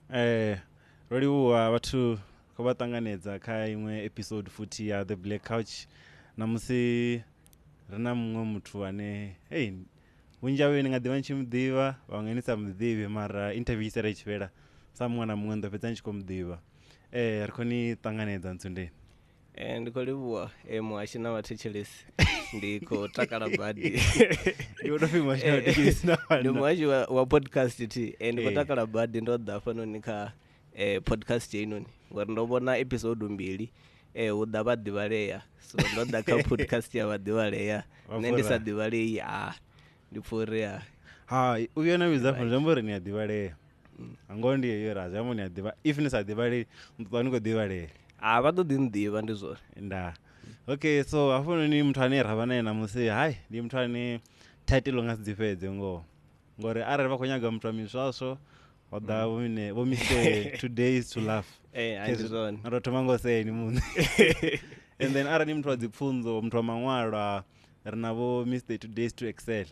Ro livhuwa vhathu kho vha ṱanganedza kha iṅwe episode futhi ya The Black Couch. Namusi ri na muṅwe muthu ane hey vhunzhi havho ni nga ḓivha ni tshi muḓivha, vhaṅwe ni sa muḓivhi, mara interview i sala i tshi fhela sa muṅwe na muṅwe ni ḓo fhedza ni tshi khou muḓivha. Ri khou ni ṱanganedza Ntsundeni. Ndi khou livhuwa muhashi na vhathetshelesi. Ndi khou takala badi. Ndi khou tou pfi muhashi na vhathetshelesi na vhana. Ndi muhashi wa podcast thi. Ndi khou takala badi ndo ḓa hafhanoni kha podcast heinoni ngori ndo vhona episode mbili hu ḓa vha ḓivhalea, so ndo ḓa kha podcast ya vha ḓivhalea. Nṋe ndi sa ḓivhalei, a ndi pfha uri a ha u vhuya na vhidza hafha zwi amba uri ni a ḓivhalea. Ngoho ndi heyo uri zwi amba ni a ḓivha, if ni sa ḓivhalei ni ṱoḓa ni khou ḓivhalea. A vha ḓo ḓi nḓivha ndi zwone. Nda. Okay, so hafhanoni muthu ane ra vha naye ṋamusi, hai ndi muthu ane title nga si dzi fhedze ngoho. Ngori arali vha khou nyaga muthu wa miswaswo, ho ḓa vho mine vho Mr 2 Days to Laugh. Hai ndi zwone. Na tou thoma ngo sea ini muṋe. And then arali ni muthu wa dzi pfunzo, muthu wa maṅwalwa, ri na vho Mr 2 Days to Excel.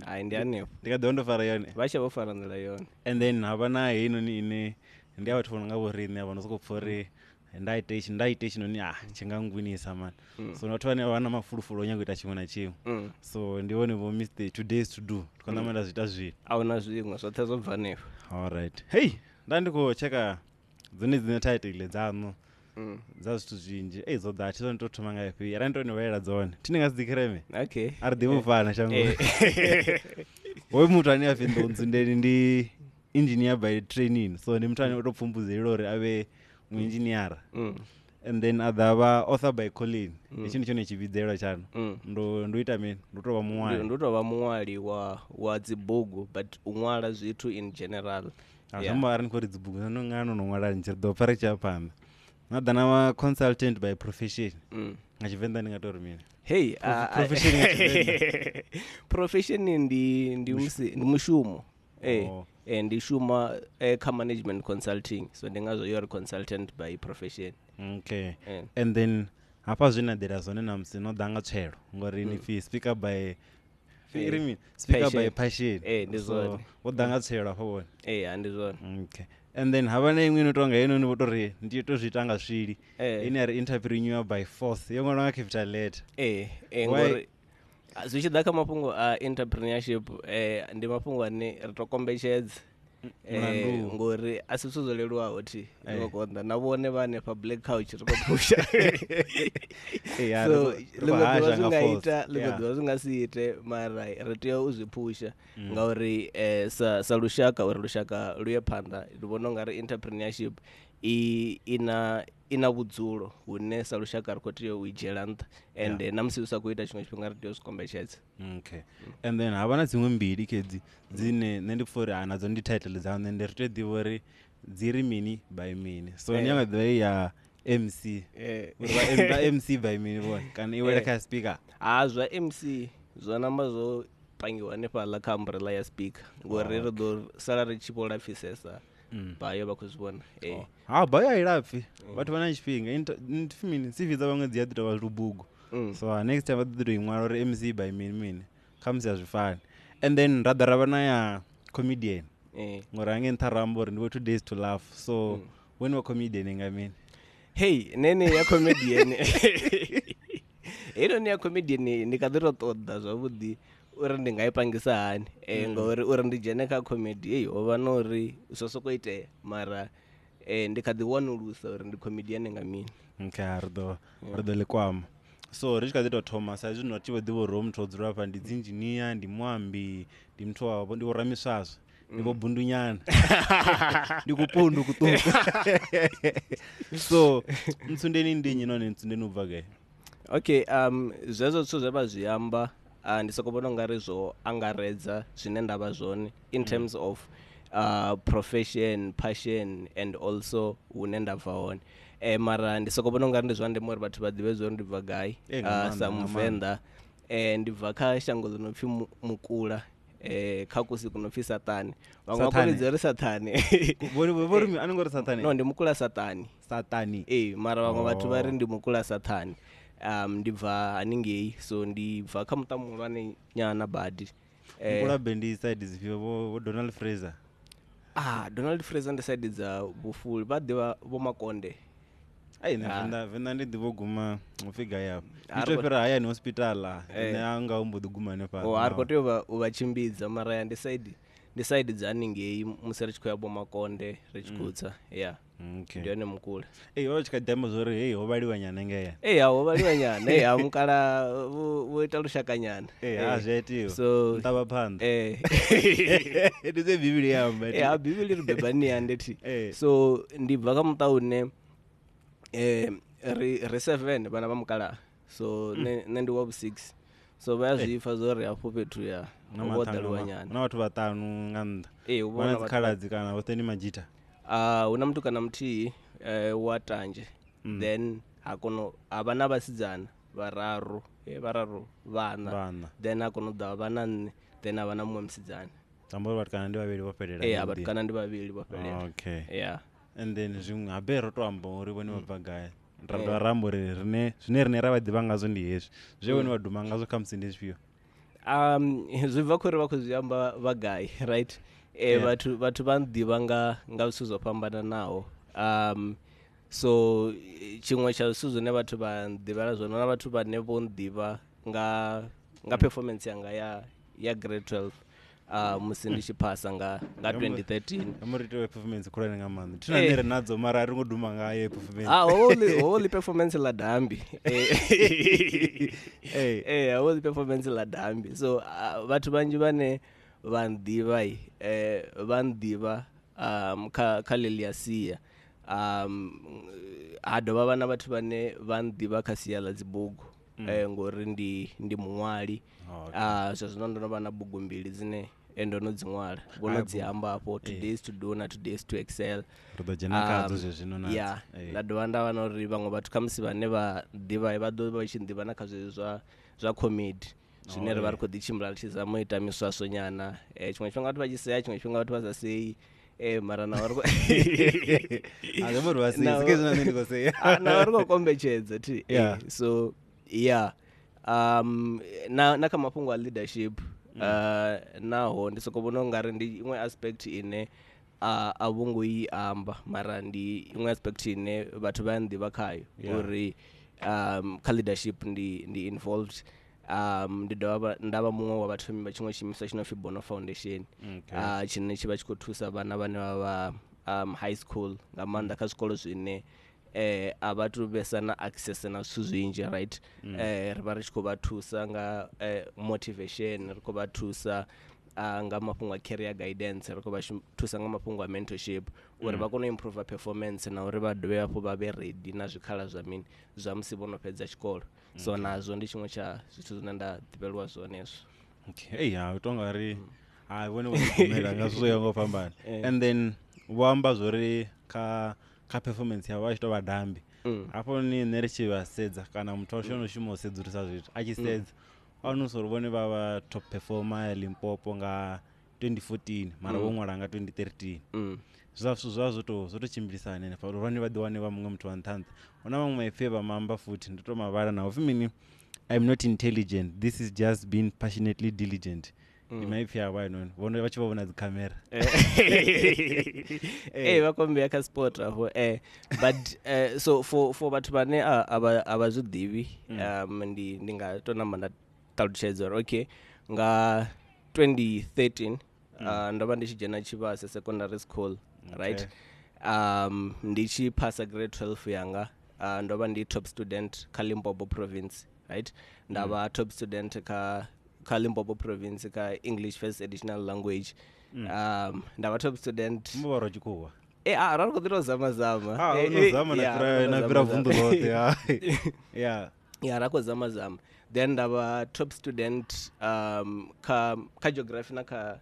Hai ndi hanefho. Ndi kha ḓi vha ndo fara yone. Vha tshe vho fara nḓila yone. And then ha vha na heinoni ine ndi ya vhathu vho no nga vho riṋe vha no sokou pfha uri nda ite itshi nda ite itshinoni ah tshi nga ngwinisa mani. So ndi vhathu vhane vha na mafulufulu o nyaga u ita tshiṅwe na tshiṅwe. So ndi vhone vho Mr 2 Days to Do. Ndi khou ṋamba nda zwi ita zwino. A huna zwiṅwe, zwoṱhe zwo bva hanefho. Alright. Hey, nda ndi khou tsheka dzone dzine title dzaṋu dza zwithu zwinzhi. Ei dzo ḓa, thi zwone tou thoma nga ifhio. Arali ndo ni vhalela dzone. Thi ni nga si dzi khireme. Okay. A ri ḓivhi u fana shangoni. Hoyu muthu ane a pfi Nḓou Ntsundeni ndi engineer by training. So ndi muthu ane o tou pfumbudzeliwa uri a vhe muinzhiniara. And then a ḓa vha author by calling. Hetshi ndi tshone tshivhidzelwa tshaṋu. Ndo ita mini? Ndo tou vha muṅwali. Ndo tou vha muṅwali wa dzibugu, but u ṅwala zwithu in general. A zwi amba arali ni khou ri dzibugu no nga no no ṅwala nnzhi, ri ḓo pfha ri tshi ya phanḓa. Na ḓa na vha consultant by profession. Nga Tshivenḓa ndi nga tou ri mini? Hey, Profession nga Tshivenḓa. Profession ndi ndi musi ndi mushumo. Ndi shuma kha management consulting, so ndi ngazwo yo ri consultant by profession. Okay. And then hafha zwine na ḓela zwone na musi no ḓa nga tswelo ngori ni pfi speaker by speaker by passion. Ndi zwone. Wo ḓa nga tswelo hafha vhone. Ndi zwone. Okay. And then havha na iṅwe ino tonga heinoni vho tori ndi to zwi ita nga swili. Ine ya ri entrepreneur by force. Yo ṅwalwa nga capital letter. Ngori zwi tshi ḓa kha mafhungo a entrepreneurship, ndi mafhungo ane ri to kombetshedza. Ngori a si zwithu zwo leluwaho thi, zwi khou konḓa. Na vhone vha hanefha Black Couch ri khou phusha. So ḽiṅwe ḓuvha zwi nga ita, ḽiṅwe ḓuvha zwi nga si ite, mara ri tea u zwi phusha ngauri sa lushaka, uri lushaka lu ye phanḓa, ndi vhona ungari entrepreneurship i na vhudzulo hune sa lushaka ri khou tea u i dzhiela nṱha, and na musi u sa khou ita tshiṅwe tshifhinga ri tea u zwi kombetshedza. Okay. And then havha na dziṅwe mbili khedzi dzine nṋe ndi pfha uri nadzo ndi title dza nṋe, ndi ri tea u ḓivha uri dzi ri mini by mini. So ni nga ḓivha ya MC, uri vha MC by mini vhone, kana i wela kha speaker. Ha zwa MC zwo namba zwo pangiwa hanefhaḽa kha umbrella ya speaker, ngori ri ḓo sala ri tshi vho lapfisesa bayo vha khou zwi vhona. Ha bayo a i lapfi, vhathu vha na tshifhinga. Ntipfi mini, CV dza vhaṅwe dzi a ḓi tovha lubugu. So next time vha ḓo ḓi tou ṅwala uri MC by mini mini, khamusi a zwi fani. And then ra ḓa ra vha na ya comedian. Ngori hangei nṱha ra amba uri ndi vho 2 Days to Laugh. So when wa comedian nga mini? Hey, nene ya comedian. Heinoni ya comedian ndi kha ḓi tou ṱoḓa zwavhuḓi uri ndi nga i pangisa hani. Ngori uri ndi dzhene kha comedy, hey, ho vha na uri zwo sokou itea, mara ndi kha ḓi wanulusa uri ndi comedian nga mini. Okay, ri ḓo ḽi kwama. So ri tshi kha ḓi tou thoma, sa izwi tshi vho ḓivha uri hoyu muthu o dzula hafha ndi dzi engineer, ndi muambi, ndi muthu wa ndi vho ramiswaswo, ndi vho bundunyana. Ndi kupundu kuṱuku. So Ntsundeni ndi nnyi nahone Ntsundeni u bva gai? Okay, zwezwo zwithu zwe vha zwi amba, ndi soko vhona ungari zwo angaredza zwine nda vha zwone in terms of profession, passion and also hune nda bva hone. Mara ndi soko vhona ungari ndi zwa ndeme uri vhathu vha ḓivhe zwa uri ndi bva gai. Sa Muvenḓa, ndi bva kha shango ḽi no pfi Mukula, kha kusi ku no pfi Saṱane. Vhaṅwe vha khou vhidza uri Saṱane. Vho ri a ni ngo ri Saṱane? No, ndi Mukula Saṱane. Saṱane. Mara vhaṅwe vhathu vha ri ndi Mukula Saṱane. Ndi bva haningei, so ndi bva kha muṱa muhulwane nyana badi. Mukula be ndi side dzifhio? Vho Donald Fraser? Donald Fraser ndi side dza vhufuli vha ḓivha vho Makonde. Ai nṋe Venḓa Venḓa ndi ḓivha u guma upfi gai afha. Ndi to fhira hayani hospital nṋe anga hu mbo ḓi guma hanefhaḽa. A ri khou tea u vha tshimbidza mara ya ndi side ndi side dza haningei musi ri tshi khou ya vho Makonde ri tshi khou tsa ya. Okay. Ndi hone mukula. Ee vha tshi kha ḓi amba zwori hey ho vhaliwa nyana ngea. Ee ho vhaliwa nyana ee ha mukala vho ita lushaka nyana. Ee ha zwi a itiwa. So nṱavha phanḓa. Ee. Ndi zwe Bivhili ya amba. Ee ha Bivhili ri bebani ya ndethi. So ndi bva kha muṱa une ri 7 vhana vha mukala. So nṋe ndi wa vhu 6. So vha ya zwi pfa zwori hafho fhethu ya ho ḓaliwa nyana. Na vhathu vhaṱanu nga nnḓa. Ee hu vha na dzikhaladzi kana vhoṱhe ndi madzhita. Hu na muthu kana muthihi wa tanzhe. Then ha kono ha vha na vhasidzana vhararu, vhararu vhana. Then ha kono ḓa vha na nṋe, then ha vha na muṅwe musidzana. Amba uri vhatukana ndi vhavhili vho fhelela. Ee vhatukana ndi vhavhili vho fhelela. Okay. Yeah. And then zwiṅwe habe ro to amba uri vhone vha bva gai. Ra dovha ra amba uri rine zwine rine ra vha ḓivha ngazwo ndi hezwi. Zwe vhone vha duma ngazwo khamusi ndi zwifhio? Zwi bva khori vha khou zwi amba vha gai, right? Vhathu vha nḓivha nga zwithu zwo fhambananaho. So tshiṅwe tsha zwithu zwine vhathu vha nḓivhela zwone, na vhathu vhane vho nḓivha nga performance yanga ya grade 12 musi ndi tshi phasa nga 2013. Muri itewe performance khulwane nga maanḓa. Thina nṋe ri nadzo mara a ri ngo duma nga ye performance. Holy performance ḽa dambi. Holy performance ḽa dambi. So vhathu vhanzhi vhane vha nḓivha vha nḓivha kha ḽeḽia sia. Ha dovha vha na vhathu vhane vha nḓivha kha sia ḽa dzibugu ngori ndi muṅwali. Zwa zwino ndo no vha na bugu mbili dzine ndo no dzi ṅwala, vho no dzi amba afho, 2 days to do na 2 days to excel. Ri ḓo dzhena khadzo zwe zwino na. Yeah, nda dovha nda vha na uri vhaṅwe vhathu khamusi vhane vha ḓivha vha ḓo vha tshi nḓivha na kha zwezwi zwa comedy. Zwine ri vha ri khou ḓi tshimbila ri tshi zama u ita miswaswo nyana. Tshiṅwe tshifhinga vhathu vha tshi sea, tshiṅwe tshifhinga vhathu vha sa sei. Mara na ri na ri khou kombetshedza thi. So yeah. Na kha mafhungo a leadership naho ndi soko vhona ungari ndi iṅwe aspect ine a vho ngo i amba, mara ndi iṅwe aspect ine vhathu vha nḓivha khayo uri kha leadership ndi involved. Ndi dovha nda vha muṅwe wa vhathu vha tshiṅwe tshiimiswa tshi no pfi Bono Foundation, tshine tshi vha tshi khou thusa vhana vhane vha vha high school nga maanḓa kha zwikolo zwine a vha tu vhesa na access na zwithu zwinzhi, right? Ri vha ri tshi khou vha thusa nga motivation, ri khou vha thusa nga mafhungo a career guidance, ri khou vha thusa nga mafhungo a mentorship uri vha kone u improve performance na uri vha dovhe hafhu vha vhe ready na zwikhala zwa mini zwa musi vho no fhedza tshikolo. So nazwo ndi tshiṅwe tsha zwithu zwine nda ḓivhelwa zwone hezwo. Okay, hey, u tonga ri ha vhone vho ḓigumela nga zwithu zwo yaho nga u fhambana. And then vho amba zwori kha performance yavho vha tshi tou vha dambi. Hafho ni nṋe ri tshi vha sedza kana muthu washu ono shuma u sedzulusa zwithu a tshi sedza a wanulusa uri vhone vha vha top performer ya Limpopo nga 2014 mara vho ṅwala nga 2013. Zwa zwo to tshimbilisana hanefha uri vhone vha ḓi wane vha muṅwe muthu wa nṱha nṱha. Huna maṅwe maipfi e vha mamba futhi ndo to mavhala na upfi mini, I'm not intelligent, this is just being passionately diligent. Ndi maipfi avho ainoni vhone vha tshi vha vhona dzi camera. Vha kombea kha sport afho. But so for vhathu vhane a vha zwi ḓivhi, ndi nga to namba nda ṱalutshedza uri okay, nga 2013 ndo vha ndi tshi dzhena Tshivhase Secondary School, right? Ndi tshi phasa grade 12 yanga, ndo vha ndi top student kha Limpopo province, right? Nda vha top student kha Limpopo province kha English First Additional Language. Nda vha top student. Mbo vha ro tshikhuwa. Ra ri khou ḓi tou zama zama. No zama na fhira vunḓu ḽoṱhe. Yeah. Yeah, ra khou zama zama. Then nda vha top student kha geography na kha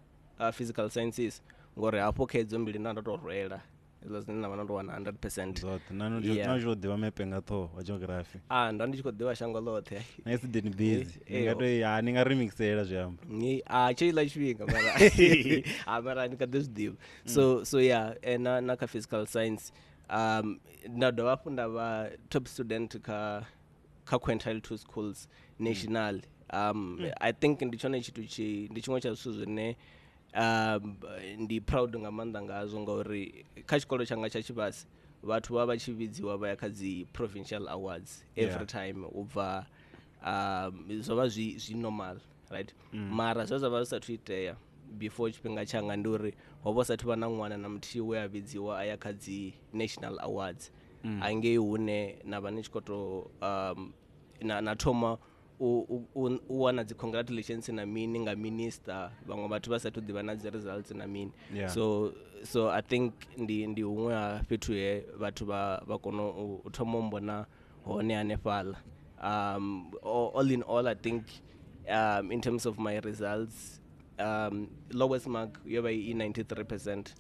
physical sciences, ngori hafho kha edzo mbili nda ndo to rwela hezwiḽa zwine nda vha ndo to wana 100%. Zwoṱhe na no tshi ḓivha mepe nga ṱhoho wa geography. Nda ndi tshi khou ḓivha shango ḽoṱhe. Na student busy. Ni nga to ya ni nga remixela zwi amba. Tshe iḽa tshifhinga mara mara ndi kha ḓi zwi ḓivha. So yeah, na kha physical science nda dovha hafhu nda vha top student kha quintile 2 schools national. I think ndi tshone tshithu ndi tshiṅwe tsha zwithu zwine Ndi proud nga maanḓa ngazwo ngauri kha tshikolo tshanga tsha Tshivhase vhathu vha vha tshi vhidziwa vha ya kha dzi provincial awards every time u bva, zwo vha zwi normal, right? Mara zwe zwa vha zwi sathu itea before tshifhinga tshanga ndi uri ho vha sathu vha na ṅwana na muthihi we a vhidziwa a ya kha dzi national awards. Hangei hune na vha ni tshi khou tou na thoma u wana dzi congratulations na mini nga minister, vhaṅwe vhathu vha sathu ḓivha na dzi results na mini. So I think ndi huṅwe ha fhethu he vhathu vha kona u thoma u mbona hone hanefhaḽa. All in all, I think in terms of my results, lowest mark yo vha i 93%.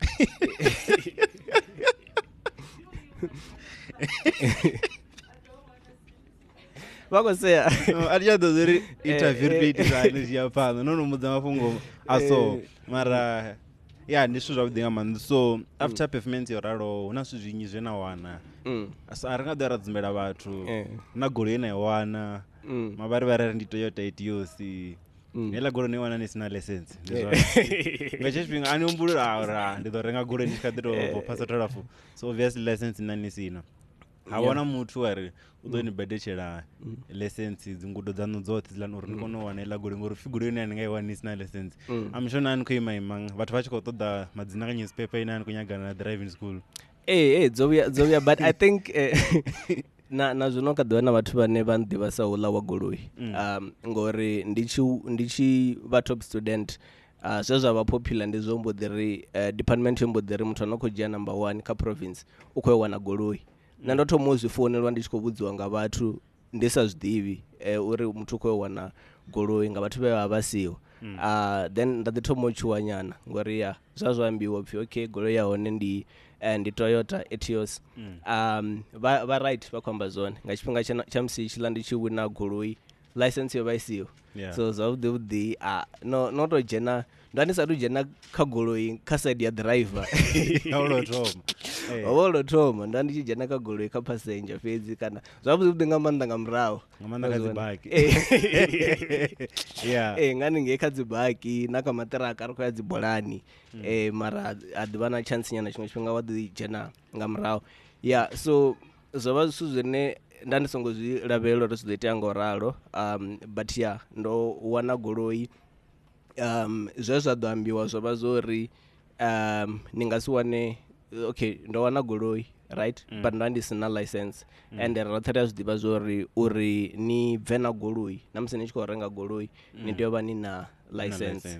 Vha khou sea. A thi tsha ḓo uri interview ri tou itisa hani zwi ya phanḓa, no no mbudza mafhungo a so, mara ya ndi zwithu zwavhuḓi nga maanḓa. So after performance yo raloho hu na zwithu zwinzhi zwe na wana. So a ri nga ḓo ra dzumbela vhathu na goloi ye na i wana, mavharivhari ari ndi Toyota Etios. Heiḽa goloi no i wana ni sina ḽaisentse, ndi zwone? Nga hetsho tshifhinga a ni humbuli uri a ndi ḓo renga goloi ndi tshi kha ḓi tou bva u phasa 12, so obviously ḽaisentse na ni sina. Ha wana muthu wa ri u ḓo ni badetshela ḽaisentse, dzingudo dzaṋu dzoṱhe dziḽani uri ni kone u wana heiḽa goloi, ngori pfhi goloi ine a ni nga i wani ni sina ḽaisentse. I'm sure na ni khou ima ima vhathu vha tshi khou ṱoḓa madzina kha newspaper ine a ni khou nyagana na driving school. Ee, dzo vhuya, but I think na zwino kha ḓivha na vhathu vhane vha nḓivha sa houḽa wa goloi, ngori ndi tshi vha top student, zwe zwa vha popular ndi zwo mbo ḓi ri department yo mbo ḓi ri muthu ano khou dzhia number 1 kha province u khou wana goloi. Nṋe ndo thoma u zwi founelwa ndi tshi khou vhudziwa nga vhathu ndi sa zwiḓivhi uri muthu u khou wana goloi nga vhathu vhe vha vha siho. Then nda ḓi thoma u tshuwa nyana ngori ya zwa ambiwa upfhi okay goloi ya hone ndi Toyota Etios. Vha right, vha khou amba zwone. Nga tshifhinga tsha musi tshiḽa ndi tshi wina goloi, license yo vha i siho. So zwavhuḓi vhuḓi a no to dzhena, nda ndi sathu dzhena kha goloi kha side ya driver. Ho lwo thoma. Ho lwo thoma nda ndi tshi dzhena kha goloi kha passenger fhedzi, kana zwavhuḓi vhuḓi nga maanḓa nga murahu. Nga maanḓa kha dzibaki. Ee, nga haningei kha dzibaki na kha maṱiraka ri khou ya dzibolani, mara a ḓivha na chance nyana tshiṅwe tshifhinga wa ḓi dzhena nga murahu. Yeah, so zwo vha zwithu zwine nda ndi songo zwi lavhelela uri zwi ḓo itea nga u ralo, but yeah, ndo wana goloi. Zwe zwa ḓo ambiwa zwo vha zwo ri ni nga si wane, okay, ndo wana goloi, right, but nda ndi sina license, and roṱhe ri a zwi ḓivha zwo ri uri ni bve na goloi na musi ni tshi khou renga goloi ni tea u vha ni na license,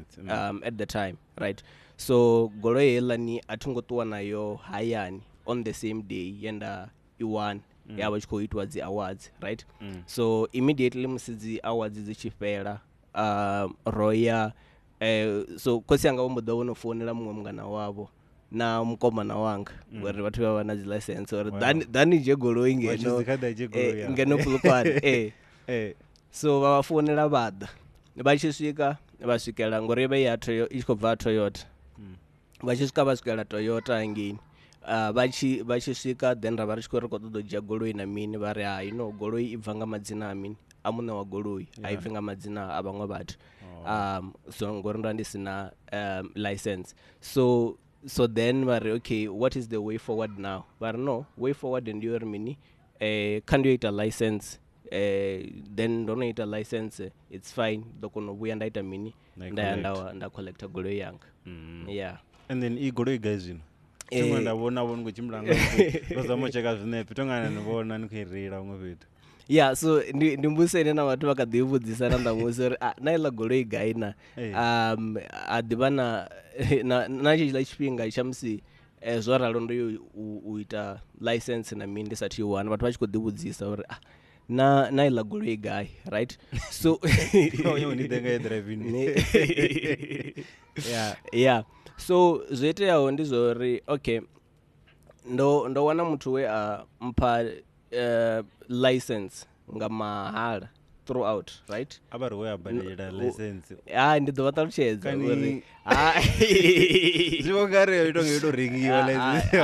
at the time, right? So goloi heiḽani a thi ngo ṱuwa nayo hayani on the same day ye nda i wana, ya vha tshi khou itiwa dzi awards, right? So immediately musi dzi awards dzi tshi fhela, ro ya, so khotsi anga vho mbo ḓo vho no founela muṅwe mungana wavho na mukomana wanga, ngori vhathu vha vha na dzi license, uri ḓani dzhie goloi ngeno ngeno Polokwane. So vha vha founela vha ḓa, vha tshi swika vha swikela, ngori vha ya Toyota i tshi khou bva Toyota, vha tshi swika vha swikela Toyota hangeini. Vha tshi swika, then ra vha ri tshi khou ri khou ṱoḓa u dzhia goloi na mini, vha ri hai, no, goloi i bva nga madzina a mini, a muṋe wa goloi, a i bvi nga madzina a vhaṅwe vhathu. So ngori ndo ndi sina license, so then vha ri okay, what is the way forward now? Vha ri no, way forward ndi uri mini, kha ndi yo ita license, then ndo no ita license, it's fine, ḓo kona u vhuya nda ita mini, nda ya nda collecta goloi yanga. Yeah. And then i goloi gai zwino? Tshiṅwe nda vhona vho ni khou tshimbila nga ndo zama u tsheka zwinepe tongana ni vhona ni khou i reila huṅwe fhethu. Yeah, so ndi mbudziso ine na vhathu vha kha ḓi vhudzisa na ṋamusi uri na iḽa goloi gai na. A ḓivha na tshetshila tshifhinga tsha musi zwo ralo ndo yo u ita license na mini ndi sathu i wana, vhathu vha tshi khou ḓi vhudzisa uri na iḽa goloi gai, right? So ni ḓe nga driving. Yeah. Yeah, so zwo iteaho ndi zwa uri okay, ndo wana muthu we a mpha license nga mahala throughout, right? A vha ri we a badela license. Hai, ndi ḓo vha ṱalutshedza uri zwi vho nga ri ito nga ito rengiwa license.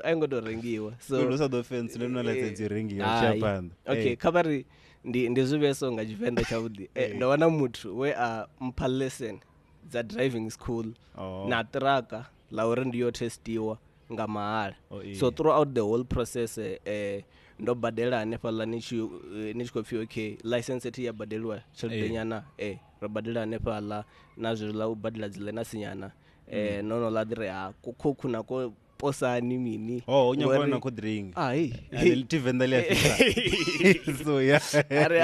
Ai ngo to rengiwa. So lu sa ḓo fence le na license yo rengiwa tshi ya phanḓa. Okay, kha vha ri ndi zwi vhe so nga Tshivenḓa tshavhuḓi. Ndo wana muthu we a mpha lesson. dza driving school Oh. na ṱiraka ḽa uri ndi yo testiwa nga mahala. Oh, ee. So throughout the whole process ndo badela hanefhaḽa ni tshi ni tshi khou pfhi okay license thi ya badeliwa tshelede Ee. nyana ro badela hanefhaḽa na zwezwiḽa u badela dzi learners nyana no no ḽa ḓi ri ha kukhukhu na ko posani mini. Oh, u nyaga Ngori- na kho drink. Ah, hey. Tshivenḓa ḽi a fhisa. So yeah. Ari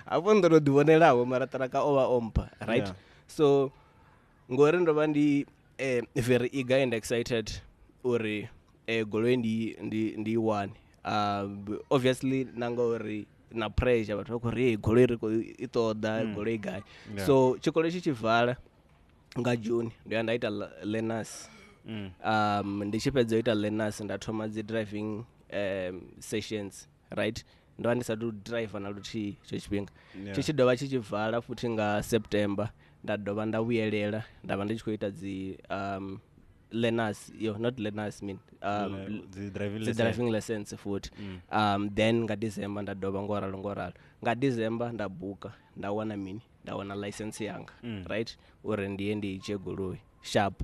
hafho ndo no ḓivhonelaho mara ṱiraka o vha o mpha, right? Yeah. So ngori ndo vha ndi very eager and excited uri goloi ndi i wane. Obviously na ngori na pressure vhathu vha khou ri hey, goloi ri khou i ṱoḓa, goloi gai. Yeah. So tshikolo tshi tshi vala nga June ndo ya nda ita learners. Ndi tshi fhedza u ita learners nda thoma dzi driving sessions, right? Ndo vha ndi sa tu driver na luthihi tsho tshifhinga. Yeah. Tshi tshi dovha tshi tshi vala futhi nga September nda dovha nda vhuyelela nda vha ndi tshi khou ita dzi learners, yo not learners mean Dzi driving dzi lesson. driving license futhi. Then nga December nda dovha ngo ralo ngo ralo. Nga December nda buka nda wana mini, nda wana license yanga, right? Uri ndi ye ndi dzhie goloi sharp.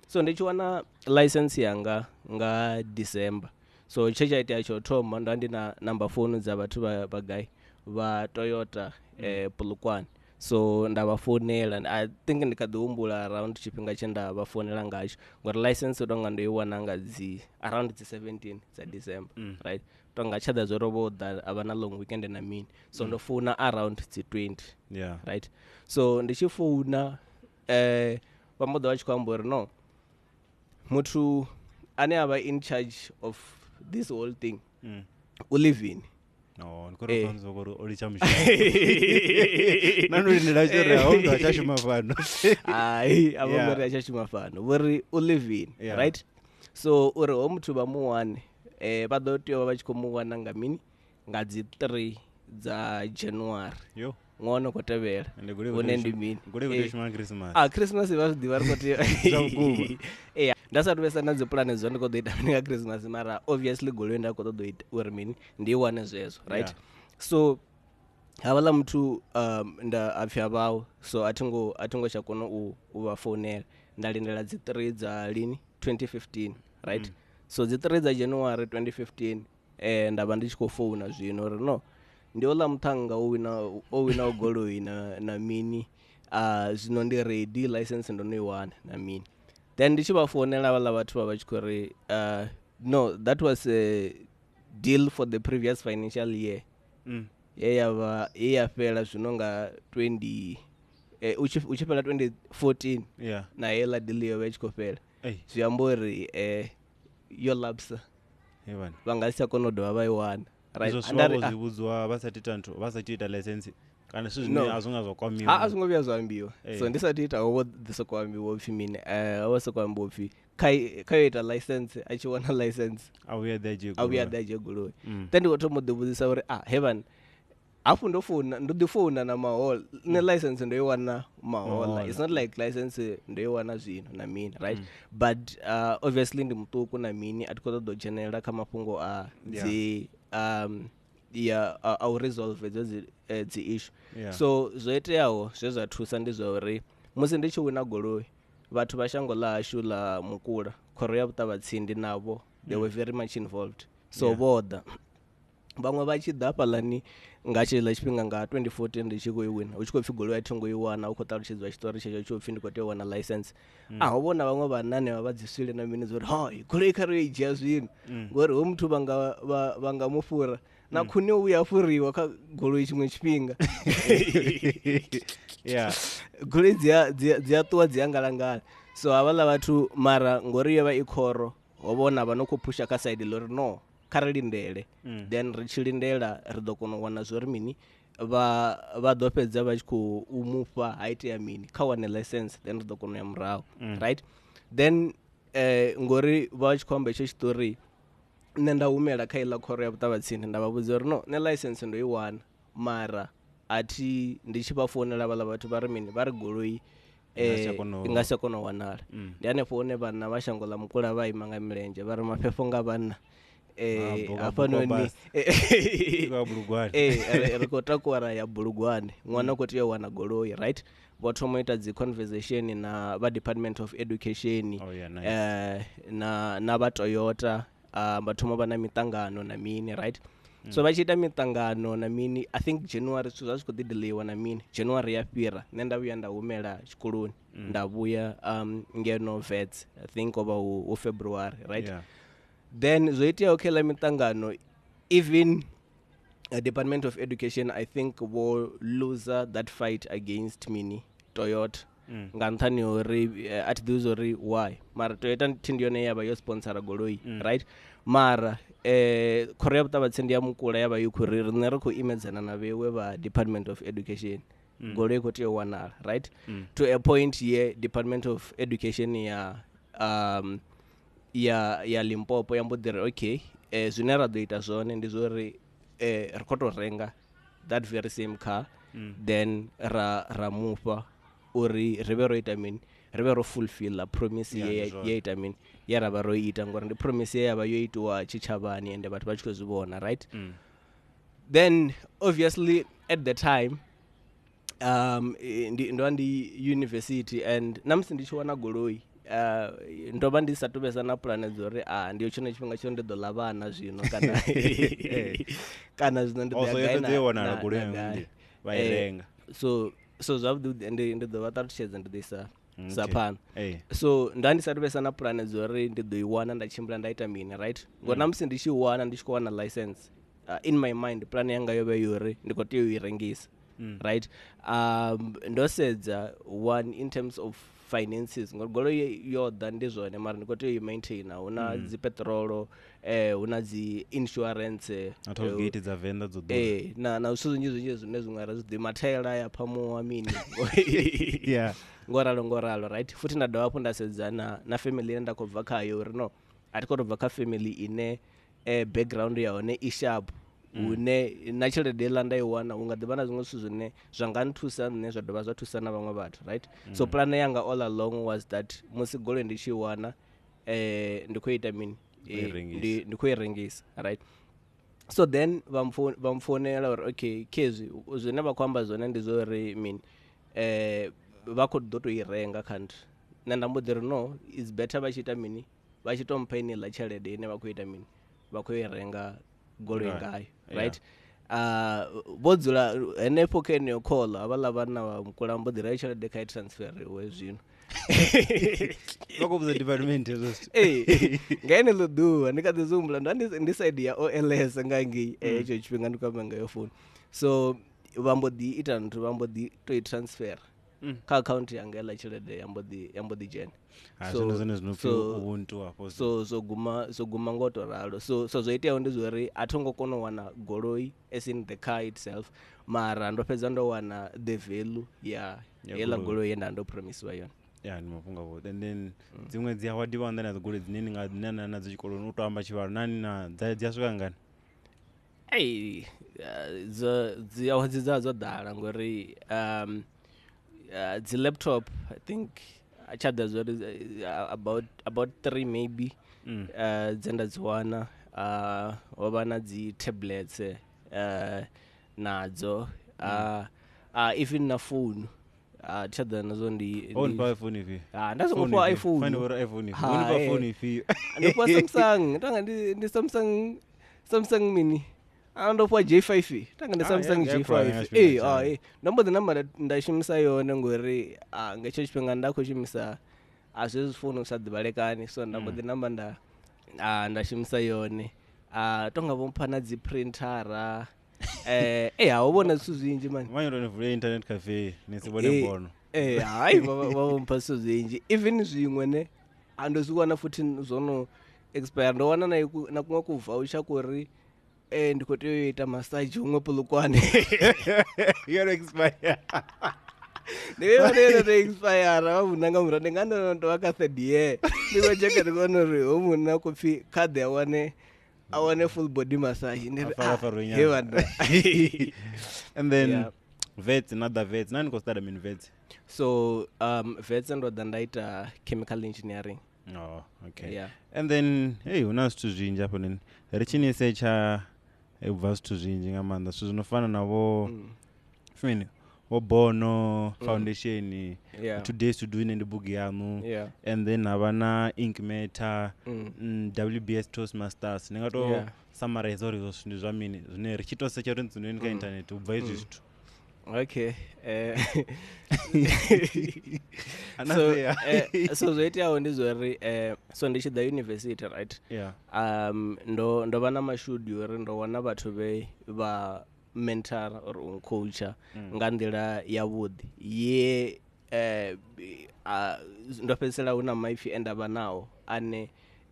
So ndi tshi wana license yanga nga December. So tshe tsha itea tsho thoma nda ndi na number phone dza vhathu vha gai vha Toyota Polokwane. So nda vha founela, I think ndi kha ḓi humbula around tshifhinga tshe nda vha founela ngatsho ngori license tonga ndo i wana nga dzi around dzi 17 dza December, right? Tonga tsha ḓa zwo ro vho ḓa a vha na long weekend na mini. So ndo founa around dzi 20, Yeah. right? So ndi tshi founa vha mbo ḓa vha tshi khou amba uri no, muthu ane a vha in charge of this whole thing u livini. No, ndi khou ri pfanzwa uri o litsha mushumo. Na ndo lindela tshi uri ha muthu a tsha shuma fhano. Hai, a vho Yeah. ngo ri a tsha shuma fhano, vho ri u livini, Yeah. right? So uri ho muthu vha mu wane vha ḓo tea u vha vha tshi khou mu wana nga mini, nga dzi 3 dza January. Yo. Ṅwana u khou tevhela. Ende goloi Hune ndi mini? Goloi khou tea u shuma nga Christmas. Ah, Christmas vha zwi ḓivha ri khou tea. Zwa vhukuma. Ee, nda sa vhesa na dzi pulane dzo ndi khou ḓo ita mini nga Christmas mara obviously goloi nda khou ṱoḓa u ita uri mini ndi i wane zwezwo, right? Yeah. So havhaḽa muthu nda a pfhi a vhaho, so a thingo tsha kona u vha founela. Nda lindela dzi 3 dza lini 2015, right? So dzi 3 dza January 2015 nda vha ndi tshi khou founa zwino uri no, ndi houḽa muṱhannga o winaho goloi na mini, zwino ndi ready, license ndo no i wana na mini. Then ndi tshi vha founela havhaḽa vhathu vha vha tshi khou ri no, that was a deal for the previous financial year. Ye ya vha, ye ya fhela zwino nga 20 u tshi fhela 2014 Yeah. na heiḽa deal yo vha i tshi khou fhela. Ei. Zwi amba uri yo lapsa. Hey bana. Vha nga si tsha kona u dovha vha i wana. Right. Izwo And zwi vha zwi vhudziwa vha sa ita nthu, vha sa ita license kana zwithu zwine No. a zwi nga zwa kwamiwa. Ha, a zwi ngo vhuya zwa ambiwa. So ndi sa ita ho vho ḓi soko ambiwa upfi mini, ho vha soko ambiwa upfi kha yo ita license, a tshi wana license A vhuya ḓa dzhie a vhuya goloi. ḓa dzhie goloi. Mm. Then ndi khou thoma u ḓi vhudzisa uri ah he vhana, hafhu ndo founa, ndo ḓi founa na mahoḽa, nṋe license ndo i wana mahoḽa. It's not like license ndo i wana zwino na mini, right? But obviously ndi muṱuku na mini, a thi khou ṱoḓa u dzhenelela kha mafhungo a dzi ya a u resolve hedzo dzi issue. Yeah. So zwo iteaho zwe zwa thusa ndi zwa uri musi ndi tshi wina goloi, vhathu vha shango ḽa hashu ḽa Mukula, khoro ya Vhuṱavhatsindi navho they were very much involved. So vho ḓa vhaṅwe vha tshi ḓa hafhaḽani nga tsheḽa tshifhinga nga 2014 ndi tshi khou i wina, hu tshi khou pfhi goloi a thi ngo i wana, hu khou ṱalutshedziwa tshiṱori tshetsho tshi khou pfhi ndi khou tea u wana license. A ho vhona vhaṅwe vhanna hanevha vha dzi swile na mini zwa uri hai goloi kha ri yo i dzhia zwino, ngori ho muthu vha nga mu fhura na khuni u ya fhuriwa kha goloi tshiṅwe tshifhinga. Yeah. Goloi dzi a ṱuwa dzi a ngalangala. So havhaḽa vhathu mara ngori yo vha i khoro, ho vhona vha no khou phusha kha side ḽo uri no, kha ri lindele. Then ri tshi lindela ri ḓo kona u wana zwori mini, vha ḓo fhedza vha tshi khou u mufha ha itea mini kha wane license, then ri ḓo kona u ya murahu, right? Then ngori vha tshi khou amba hetsho tshiṱori, nṋe nda humela kha iḽa khoro ya Vhuṱavhatsindi nda vha vhudza uri no, nṋe license ndo i wana mara a thi, ndi tshi vha founela vhaḽa vhathu vha ri mini, vha ri goloi I i nga si tsha kona u wanala. Ndi hanefho hune vhanna vha shango ḽa Mukula vha ima nga milenzhe vha ri mafhefho nga vhanna, hafhanoni ri khou takuwa ra ya Bulugwane, ṅwana u khou tea u wana goloi, right? Vho thoma ita dzi conversation na vha Department of Education. Oh yeah, nice. Na vha Toyota, vha thoma vha na miṱangano na mini, right? So vha tshi ita miṱangano na mini, I think January zwithu zwa zwi khou ḓi delayiwa na mini. January ya fhira, nṋe nda vhuya nda humela tshikoloni, nda vhuya ngeno Wits, I think o vha hu February, right? Yeah. Then zwo iteaho kha iḽa miṱangano, even Department of Education, I think vho loser that fight against mini Toyota. Nga nṱhani ha uri a thi ḓivhi uri why, mara Toyota thi ndi yone ya vha yo sponsora goloi, right? Mara khoro ya vhuṱavhatsindi ya Mukula ya vha yo khou ri riṋe ri khou imedzana na vhewe vha Department of Education, goloi i khou tea u wanala, right? To a point ye Department of Education ya ya Limpopo ya mbo ḓi ri okay, zwine ra ḓo ita zwone ndi zwo ri ri khou tou renga that very same car, then ra mufha uri ri vhe ro ita mini, ri vhe ro fulfilla promise ye ya ita mini, ye ra vha ro ita, ngori ndi promise ye ya vha yo itiwa tshitshavhani ende vhathu vha tshi khou zwi vhona, right? Then obviously at the time ndo vha ndi university, and na musi ndi tshi wana goloi ndo vha ndi sa tu vhesa na pulane dza uri ndi tshone tshifhinga tsho ndi ḓo ḽa vhana zwino kana kana zwino ndi ḓo ya gai na gai. Vha i renga. So zwavhuḓi ndi ḓo vha ṱalutshedza, ndi ḓo isa sa phanḓa. So nda ndi sa tu vhesa na pulane dza uri ndi ḓo i wana nda tshimbila nda ita mini, right? Ngori na musi ndi tshi wana ndi tshi khou wana license, in my mind plan yanga yo vha yo uri ndi khou tea u i rengisa, right? Ndo sedza one in terms of finances, ngori goloi yo ḓa ndi zwone, mara ndi khou tea u i maintaina, hu na dzi petrolo, hu na dzi insurance, na toll gate dza Venḓa dzo ḓura, na zwithu zwinzhi zwinzhi zwine zwiṅwe ra zwi ḓivhi, mathaela ya phamuwa mini. Yeah, ngoralo, right? Futhi nda dovha hafhu nda sedza na family ine nda khou bva khayo uri no, a thi khou tou bva kha family ine background ya hone i sharp, hune na tshelede iḽa nda i wana hu nga ḓivha na zwiṅwe zwithu zwine zwa nga nthusa nṋe zwa dovha zwa thusa na vhaṅwe vhathu, right? So plan yanga all along was that musi goloi ndi tshi wana ndi khou ita mini, ndi khou i rengisa, right? So then vha mpfounela uri okay, khezwi zwine vha khou amba zwone ndi zwo uri mini, vha khou ḓo tou i renga khanti. Nṋe nda mbo ḓi ri no, it's better vha tshi ita mini, vha tshi tou mpha ineiḽa tshelede ine vha khou ita mini, vha khou i renga goloi ngayo, right? Vho dzula henefho kha yeneyo call, havhaḽa vhanna vha Mukula mbo ḓi ri tshelede kha i transferiwe zwino. Vha khou vhudza department hezwo zwithu. Ee, nga heneḽo ḓuvha ndi kha ḓi zwi humbula, nda ndi side ya OLS nga ngei hetsho tshifhinga ndi khou amba nga yo founu. So vha mbo ḓi ita nthu, vha mbo ḓi tou i transfer kha account yanga, heiḽa tshelede ya mbo ḓi dzhena. So zwone zwino pfi ubuntu hafho. So zwo guma ngo to ralo. So zwo iteaho ndi zwori a tho ngo kona u wana goloi as in the car itself, mara ndo fhedza ndo wana the value ya heiḽa goloi ye nda ndo promisiwa yone. Ya, ndi mafhungo avhuḓi. And then dziṅwe dzi award vha na dzi goloi dzine ni nga na nadzo tshikoloni, u to amba tshivhalo nani na dzi a swika ngani? Ei, dzi awards dza dzo ḓala ngori dzi laptop, I think a tsha ḓa zwori about 3 maybe dze nda dzi wana. Ho vha na dzi tablets nadzo, even na phone, tsha ḓa nadzo ndi iPhone ifhio? Nda songo fhiwa iPhone. Fane uri iPhone ifhio? Ndo fhiwa phone ifhio? Ndo fhiwa Samsung, tanga ndi Samsung mini. Ndo fhiwa J5, tanga ndi Samsung J5. Ndo mbo ḓi namba nda shumisa yone ngori nga hetsho tshifhinga nda khou shumisa zwezwi founu sa ḓivhalekani, so nda mbo ḓi namba nda shumisa yone. Tonga vho mpha na dzi printera. Ho vhona zwithu zwinzhi mani. Vha nyoro ni vule internet cafe ni si vhone bono. Hai vha vho mpha zwithu zwinzhi, even zwiṅwe ne ando zwi wana futhi zwo no expire. Ndo wana na kuṅwe ku voucher kuri ndi khou tea u ita massage huṅwe Polokwane. Yo expire. Ndi vhone ndo expire vha vhuna nga murahu, ndi nga ndo no vha kha third year. Ndi khou tsheka ndi vhona uri ho munna khou pfi kha ḓe a wane full body massage. Ndi ri he vhana. And then vets, another vets. Nani khou study mini vets? So vets ndo ḓa nda ita chemical engineering. Oh, okay. Yeah. And then hey, hu na zwithu zwinzhi hafho nini. Ri tshi ni setsha ubva zwithu zwinzhi nga maanḓa, zwithu zwi no fana na vho mini Vho Bono Foundation, Yeah. Two Days to Do ine ndi bugu yaṋu, Yeah. and then havha na Ink Matter, Mm. WBS Toastmasters. Ni nga to Yeah. summarize uri izwo zwithu ndi zwa mini zwine ri tshi to setsha uri ntsundeni kha internet u bva hezwi zwithu. Okay. Ana So, sea. so zwo iteaho ndi zwori so ndi tshi ḓa university, right? Yeah. Ndo vha na mashudu uri ndo wana vhathu vhe vha mentor or u coacha nga nḓila ya vhuḓi ye ndo fhedzisela hu na maipfi e nda vha nao ane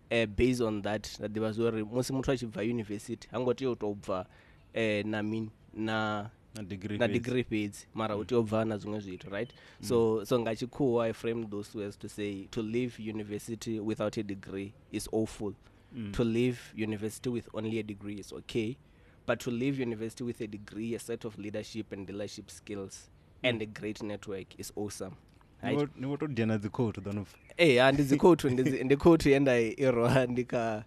based on that nda ḓivha zwori musi muthu a tshi bva university ha ngo tea u tou bva na mini na Na degree na fhedzi. degree fhedzi, mara u tea u bva na zwiṅwe zwithu, right? So nga tshikhuwa I framed those words to say to leave university without a degree is awful. To leave university with only a degree is okay, but to leave university with a degree, a set of leadership and leadership skills and a great network is awesome. Ni Right? vho to dzhena dzi quote ḓo no pfa. Eh, ndi dzi quote, ndi quote ye nda i rwa ndi kha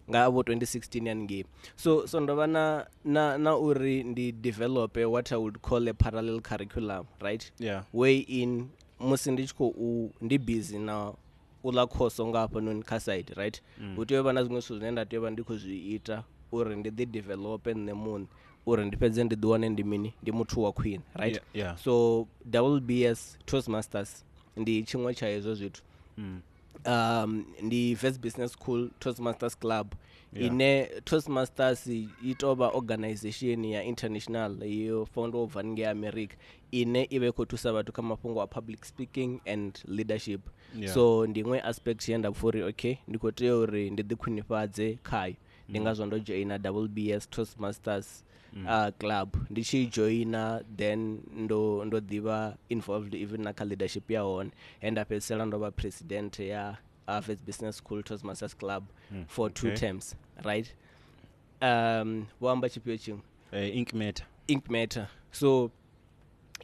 nga vho 2016 haningei. So ndo vha na uri ndi develop what I would call a parallel curriculum, right? Yeah. Way in musi ndi tshi khou ndi busy na u ḽa course nga hafhanoni kha side, right? Hu tea u vha na zwiṅwe zwithu zwine nda tea u vha ndi khou zwi ita uri ndi ḓi develope nṋe muṋe uri ndi fhedze ndi ḓi wane ndi mini, ndi muthu wa khwine, right? Yeah, yeah. So WBS Toastmasters ndi tshiṅwe tsha hezwo zwithu. Ndi Wits Business School Toastmasters Club. Yeah. Ine Toastmasters i tou vha organization ya international yo foundwa ubva ngei America, ine i vha i khou thusa vhathu kha mafhungo a public speaking and leadership. Yeah. So ndi iṅwe aspect ye nda pfha uri okay, ndi khou tea uri ndi ḓikhwinifhadze khayo. Ndi ngazwo ndo joina WBS Toastmasters club. Ndi tshi joina then ndo ḓivha involved even na kha leadership ya hone, and nda fhedzisela ndo vha president ya Wits Business School Toastmasters Club for 2 terms, right? Vho amba tshifhio tshiṅwe? Ink Matter. Ink Matter. So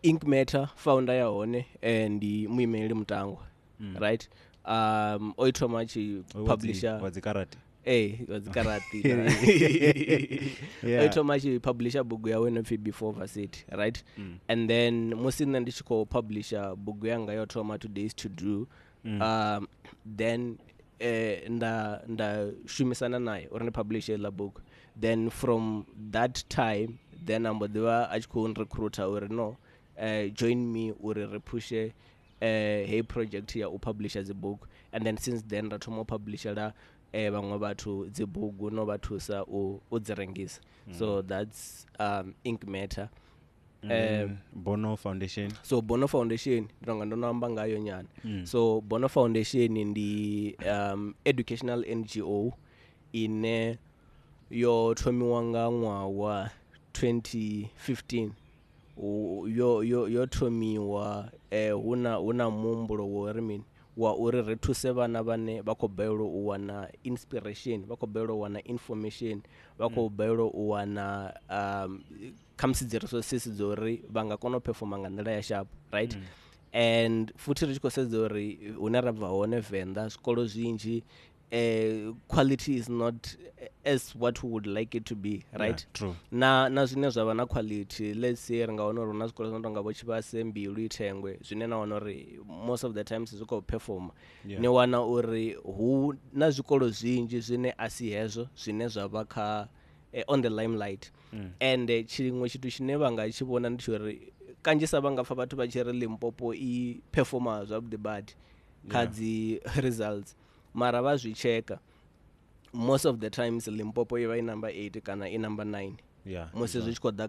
Ink Matter founder ya hone ndi Muimeleli Mutangwa, right? O i thoma a tshi publisher wa dzi karate. Wa dzi karate. Yeah. O i thoma a tshi publisher bugu yawe no pfi Before Varsity, right? And then musi nṋe ndi tshi khou publisher bugu yanga yo thoma 2 Days to Do, then nda shumisana naye uri ndi publish heiḽa book. Then from that time then ambo ḓivha a tshi khou recruiter uri no, join me uri ri pushe hey project ya u publisher dzi book. And then since then ra thoma u publishela vhaṅwe vhathu dzi bugu no vha thusa u dzi rengisa. So that's Ink Matter. Bono Foundation. So Bono Foundation ndo nga ndo no amba ngayo nyana. So Bono Foundation ndi educational NGO ine yo thomiwa nga ṅwaha wa 2015. Yo thomiwa huna muhumbulo wa uri mini, wa uri ri thuse vhana vhane vha khou balelwa u wana inspiration, vha khou balelwa u wana information, vha khou balelwa u wana khamusi dzi resources dzo uri vha nga kona u performa nga nḓila ya sharp, right? And futhi ri tshi khou sedza uri hune ra bva hone Venḓa, zwikolo zwinzhi quality is not as what we would like it to be, right? Yeah, true. Na zwine zwa vha na quality, let's say ri nga wana uri na zwikolo zwi no tonga vho Tshivhase, Mbilu, Thengwe, zwine na wana uri most of the times zwi khou performa. Yeah. Ni wana uri hu na zwikolo zwinzhi zwine a si hezwo zwine zwa vha kha on the limelight. And tshiṅwe tshithu tshine vha nga tshi vhona ndi tsho uri kanzhisa vha nga pfa vhathu vha tshi ri Limpopo i performa zwavhuḓi badi kha dzi results, mara vha zwi checka most of the times Limpopo i vha i number 8 kana i number 9. Yeah, musi zwi tshi khou ḓa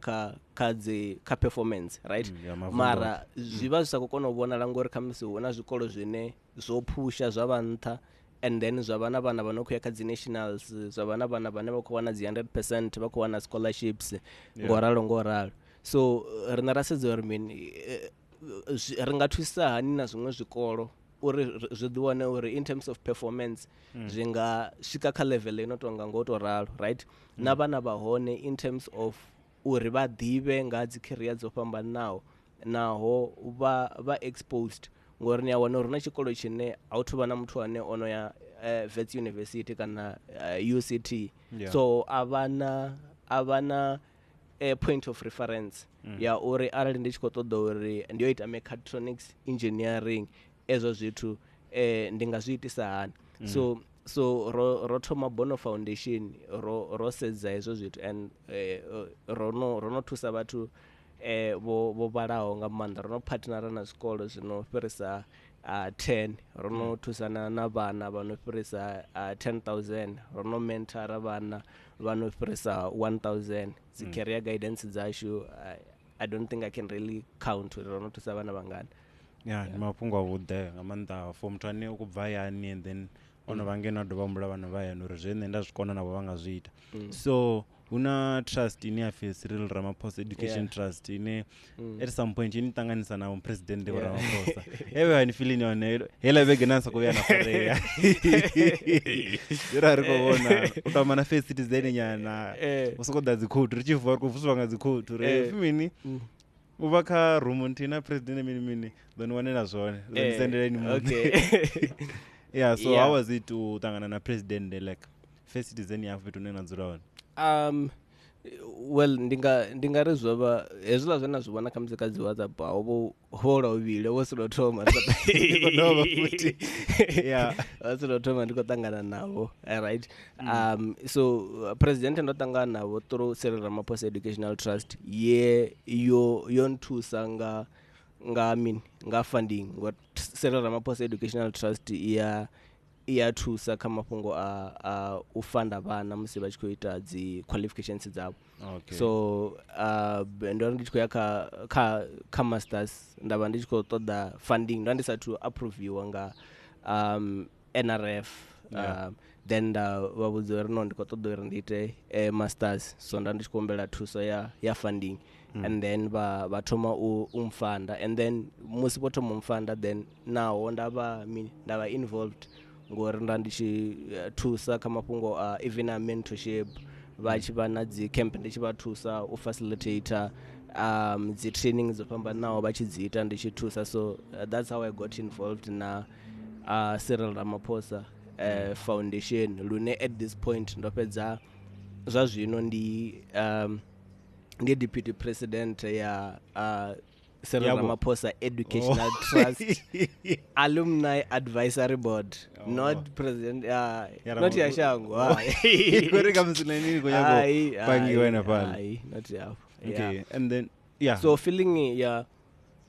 kha performance, right? Mara zwi vha zwi sa khou kona u vhonala ngori khamusi hu na zwikolo zwine zwo phusha zwa vha nṱha, and then zwa vha na vhana vha no khou ya kha dzi nationals, zwa vha na vhana vhane vha khou wana dzi 100%, vha khou wana scholarships, ngoralo. So rine ra sedza uri mini, ri nga thusa hani na zwiṅwe zwikolo uri zwi ḓi wane uri in terms of performance zwi nga swika kha level ino tonga ngo to ralo, right? Na vhana vha hone in terms of uri vha ḓivhe nga dzi career dzo fhambanaho, naho vha exposed, ngori ni a wana uri na tshikolo tshine a u thuvha na muthu ane ono ya Wits University kana UCT. Yeah. So avana point of reference ya uri arali ndi tshi khou ṱoḓa uri ndi yo ita mechatronics engineering, ezwo zwithu ndi nga zwi itisa hani. So ro thoma Bono Foundation, ro sedza hezwo zwithu, and ro no thusa vhathu vho vhalaho nga maanḓa. Ro no partnera na zwikolo zwino fhirisa 10, ro no thusana na vhana vha no fhirisa 10,000, ro no mentora vhana vha no fhirisa 1,000. Dzi career guidance dzashu, I don't think I can really count uri ro no thusa vhana vhangana. Yeah, ndi mafhungo a vhuḓe nga maanḓa for muthu ane u khou bva hayani and then ono vha ngeno a dovha humbula vhana vha hayani uri zwe nṋe nda zwi kona navho vha nga zwi ita. So huna trust ine ya pfi Cyril Ramaphosa Education Trust ine at some point ini ṱanganisa na president Vho Ramaphosa. Ewe hani feeling yone hela vhege na soko vhuya na farea. Zira ri khou vhona u tamba na first citizen nyana u soko ḓa dzi quote ri tshi vuwa ri khou vuswa nga dzi quote uri pfi mini u vha kha room nthihi na president mini mini ḓo ni wanela zwone ḓo ni sendeleni muṋe. Okay. Yeah, so how was it u ṱangana na president like first citizen ya fhethu hune na dzula hone? Well, ndi nga ri zwo vha hezwiḽa zwe na zwi vhona kha musi kha dzi WhatsApp, ho vho lwa vhuvhili, ho si lwo thoma futhi. Yeah. Ho si lwo thoma ndi khou ṱangana navho, right? So president ndo ṱangana navho through Cyril Ramaphosa Educational Trust, ye yo nthusa nga mini, nga funding, ngori Cyril Ramaphosa Educational Trust iya thusa kha mafhungo a u fanda vhana musi vha tshi khou ita dzi qualifications dzavho. Okay. So ndo ndi tshi khou ya kha masters, nda vha ndi tshi khou ṱoḓa funding, ndo ndi sathu approviwa nga NRF. Then nda vha vhudza uri no, ndi khou ṱoḓa uri ndi ite masters, so nda ndi tshi khou humbela thuso ya funding. And then vha thoma u mfanda, and then musi vho thoma u mfanda, then naho nda vha involved, ngori nda ndi tshi thusa kha mafhungo a even a mentorship, vha tshi vha na dzi camp ndi tshi vha thusa u facilitator dzi training dzo fhambanaho vha tshi dzi ita ndi tshi thusa. So that's how I got involved na Cyril Ramaphosa Foundation, lune at this point ndo fhedza zwa zwino ndi deputy president ya Cyril Ramaphosa Educational Trust Alumni Advisory Board. Not president, not ya shango. Not ya. Okay, and then yeah. So feeling ya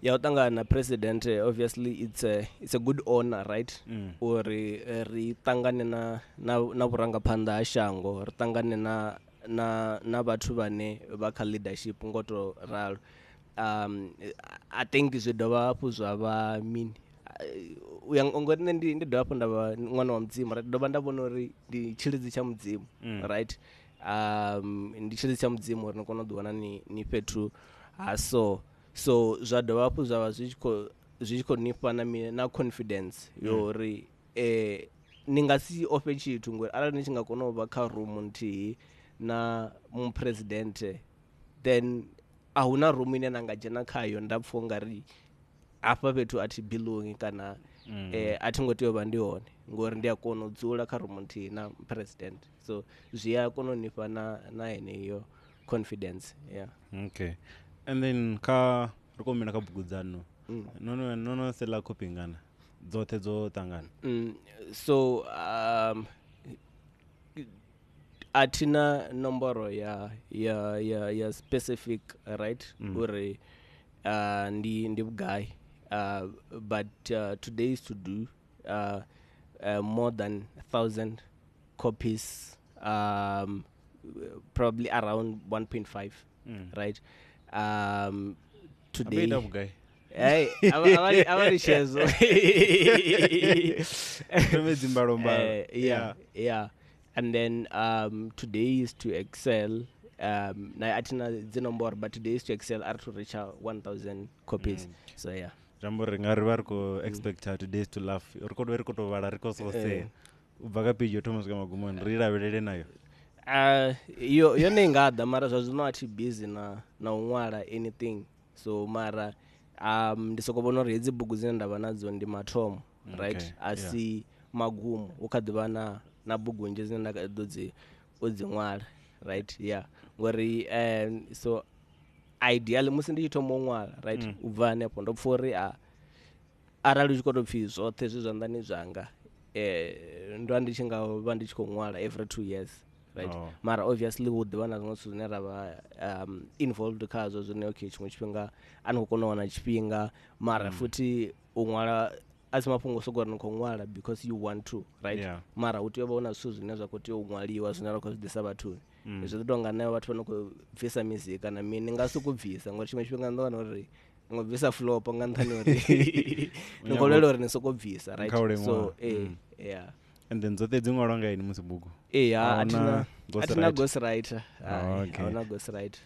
u ṱangana na president, obviously it's a good honor, right? Uri ri ṱangane na vhurangaphanḓa ha shango, ri ṱangane na vhathu vhane vha kha leadership ngoto ralo. I think zwi dovha hafhu zwa vha mini, u ya ngori nṋe ndi dovha hafhu nda vha ṅwana wa Mudzimu, right? Dovha nda vhona uri ndi tshilidzi tsha Mudzimu, right? Ndi tshilidzi tsha Mudzimu uri ni kone u ḓi wana ni fhethu ha so. So zwa dovha hafhu zwa vha zwi tshi khou nifha na mini, na confidence yo uri ni nga si ofhe tshithu, ngori arali ni tshi nga kona u vha kha room nthihi na mupresident, then a huna room ine na nga dzhena khayo nda pfha ungari hafha fhethu a thi belongi kana a thi ngo tea u vha ndi hone, ngori ndi a kona u dzula kha room nthihi na president. So zwi a kona u nifha na heneyo confidence. Yeah. Okay. And then kha ri khou humela kha bugu dzanu, no sela copy ngana dzoṱhe dzo ṱangana? So a thina nomboro ya specific, right? Uri ndi vhugai, but today is to do more than 1,000 copies, probably around 1.5, right? Today vhugai. Hey, avali shezo. Yeah. And then today is to excel. Na atina dzinomboро, but today is to excel are to reach 1,000 copies. So yeah. Jambo ri nga ri vha ri khou expecta today is to laugh. Ri khou ri khou tou vhala ri khou so sea. U bva kha page yo thoma swika magumoni ri lavhelele nayo. Yo yone nga ḓa, mara zwa zwino a thi busy na u ṅwala anything. So mara ndi soko vhona uri hedzi bugu dzine nda vha nadzo ndi mathomo, right? A si magumo, hu kha ḓivha na bugu nnzhi dzine nda ḓo dzi ṅwala. right? Yeah, ngori so ideally musi ndi tshi thoma u ṅwala, right, u bva hanefho ndo pfha uri a arali u tshi khou tou pfhi zwoṱhe zwi zwanḓani zwanga, ndo ndi tshi nga vha ndi tshi khou ṅwala every 2 years, right? Mara obviously hu ḓivha na zwiṅwe zwithu zwine ra vha involved khazwo, zwine okay tshiṅwe tshifhinga a ni khou kona u wana tshifhinga, mara futhi u ṅwala a si mafhungo soko uri ni khou ṅwala because you want to, right? Mara hu tea u vha hu na zwithu zwine zwa khou tea u ṅwaliwa zwine ra khou zwi ḓisa vhathuni. Zwi ḓi tonga nṋe vhathu vha no khou bvisa mizika na mini nga sokou bvisa, ngori tshiṅwe tshifhinga ndo wana uri ngo bvisa flop nga nṱhani uri ni khou lwela uri ni soko bvisa, right? So yeah. And then dzoṱhe dzi ṅwalwa nga ini musi bugu? A thina ghostwriter. A huna ghostwriter.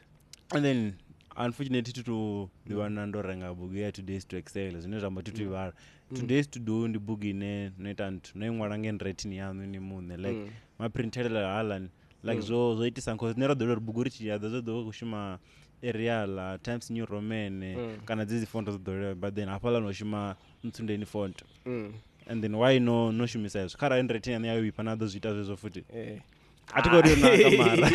And then unfortunately thi tu ḓiwana ndo renga bugu ya 2 Days to Excel, zwine zwa amba thi tu i vhala. 2 Days to Do ndi bugu ine no ita nthu no i ṅwala nga handwriting yaṋu ni muṋe, like maprintelelo haaḽani, like zwo itisa cause nṋe ro ḓowela uri bugu ri tshi ya ḓo zwo ḓo khou shuma Arial, Times New Roman, kana dzedzi font dzo ḓoweleaho, but then hafhaḽa no shuma Ntsundeni font. And then why no shumisa hezwo kharali handwriting yaṋu ya vhifha na ḓo zwi ita zwezwo futhi? A thi khou ri yo naka mara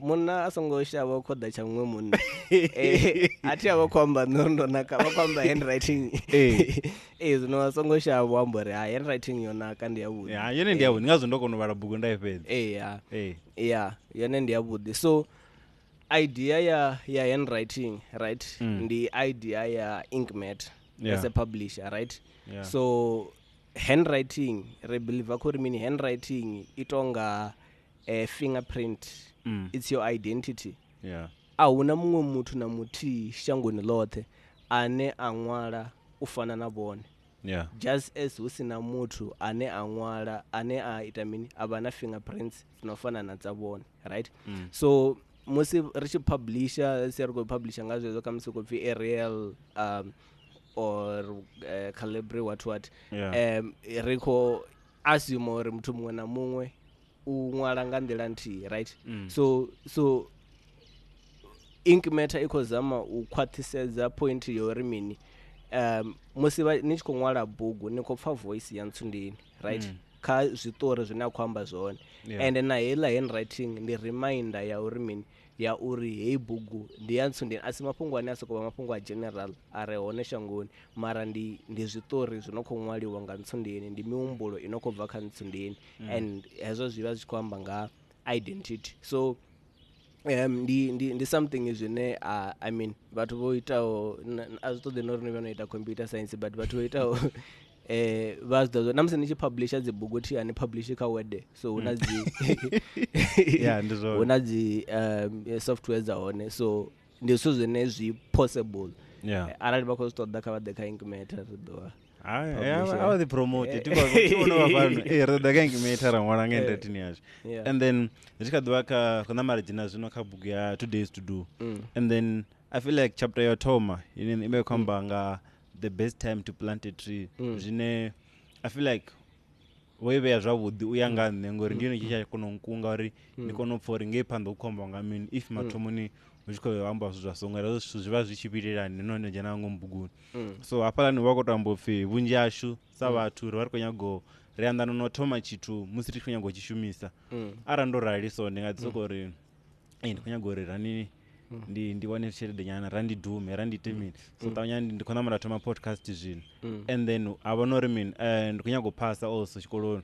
munna a songo shavha u khoḓa tsha muṅwe munna. A thi a vha khou amba nṋe uri ndo naka, vha khou amba handwriting. Zwino a songo shavha u amba uri ha handwriting yo naka, ndi yavhuḓi. Ya, yone ndi yavhuḓi, ndi ngazwo ndo kona u vhala bugu nda i fhedza. Ya, yone ndi yavhuḓi. So idea ya handwriting, right, ndi idea ya Inkmat as a publisher, right? So handwriting re believe kho ri mini, handwriting i tonga fingerprint, it's your identity. A huna muṅwe muthu na muthihi shangoni ḽoṱhe ane a ṅwala u fana na vhone. Just as hu sina muthu ane a ṅwala ane a ita mini a vha na fingerprints dzino fana na dza vhone, right? So musi ri tshi publisher, let's say ri khou publisher nga zwezwo khamusi khou pfhi Arial or Calibri what, ri khou assume uri muthu muṅwe na muṅwe u ṅwala nga nḓila nthihi, right? So Inkmatter i khou zama u khwaṱhisedza point ya uri mini, musi ni tshi khou ṅwala bugu ni khou pfha voice ya Ntsundeni, right? Kha zwiṱori zwine a khou amba zwone. And na heiḽa handwriting ndi reminder ya uri mini, ya uri heyi bugu ndi ya Ntsundeni, a si mafhungo ane a sokou vha mafhungo a general a re hone shangoni, mara ndi zwiṱori zwi no khou ṅwaliwa nga Ntsundeni, ndi mihumbulo i no khou bva kha Ntsundeni, and hezwo zwi vha zwi khou amba nga identity. So ndi something zwine I mean vhathu vho itaho a zwi ṱoḓi na uri ni vhe no ita computer science, but vhathu vho itaho vha zwi ḓo na musi ni tshi publisher dzi bugu thi ani publish kha Word, so huna dzi huna dzi software dza hone, so ndi zwithu zwine zwi possible. Arali vha khou zwi ṱoḓa kha vha ḓe kha Inkmatter, ri ḓo a vha ḓi promote ti vhona vha fhano, ri ḓo kha Inkmatter ra ṅwala nga handwriting yashu. And then ri tshi kha ḓivha kha khou ṋamara dzina zwino kha bugu ya 2 Days to Do, and then I feel like chapter ya thoma ine i vha i khou amba nga the best time to plant a tree, zwine I feel like wo i vhea zwavhuḓi u ya nga nṋe, ngori ndi yone tshi tsha kona u nkunga uri ndi kone u pfha uri ngei phanḓa hu khou ambiwa nga mini, if mathomoni hu tshi khou amba zwithu zwa so, ngori hezwo zwithu zwi vha zwi tshi vhilelani nahone dzhena nga ngomu buguni. So hafhaḽani hu vha khou to amba upfhi vhunzhi hashu sa vhathu ri vha ri khou nyago ri anḓana no thoma tshithu musi ri tshi khou nyaga u tshi shumisa. Arali ndo rali so ndi nga ḓi soko uri ndi khou nyaga uri rani ndi wane tshelede nyana, ra ndi dume, ra ndi ite mini, so ṱavhanya ndi khou ṋamela thoma podcast zwino. And then a vhona uri mini, ndi khou nyaga u phasa also tshikoloni,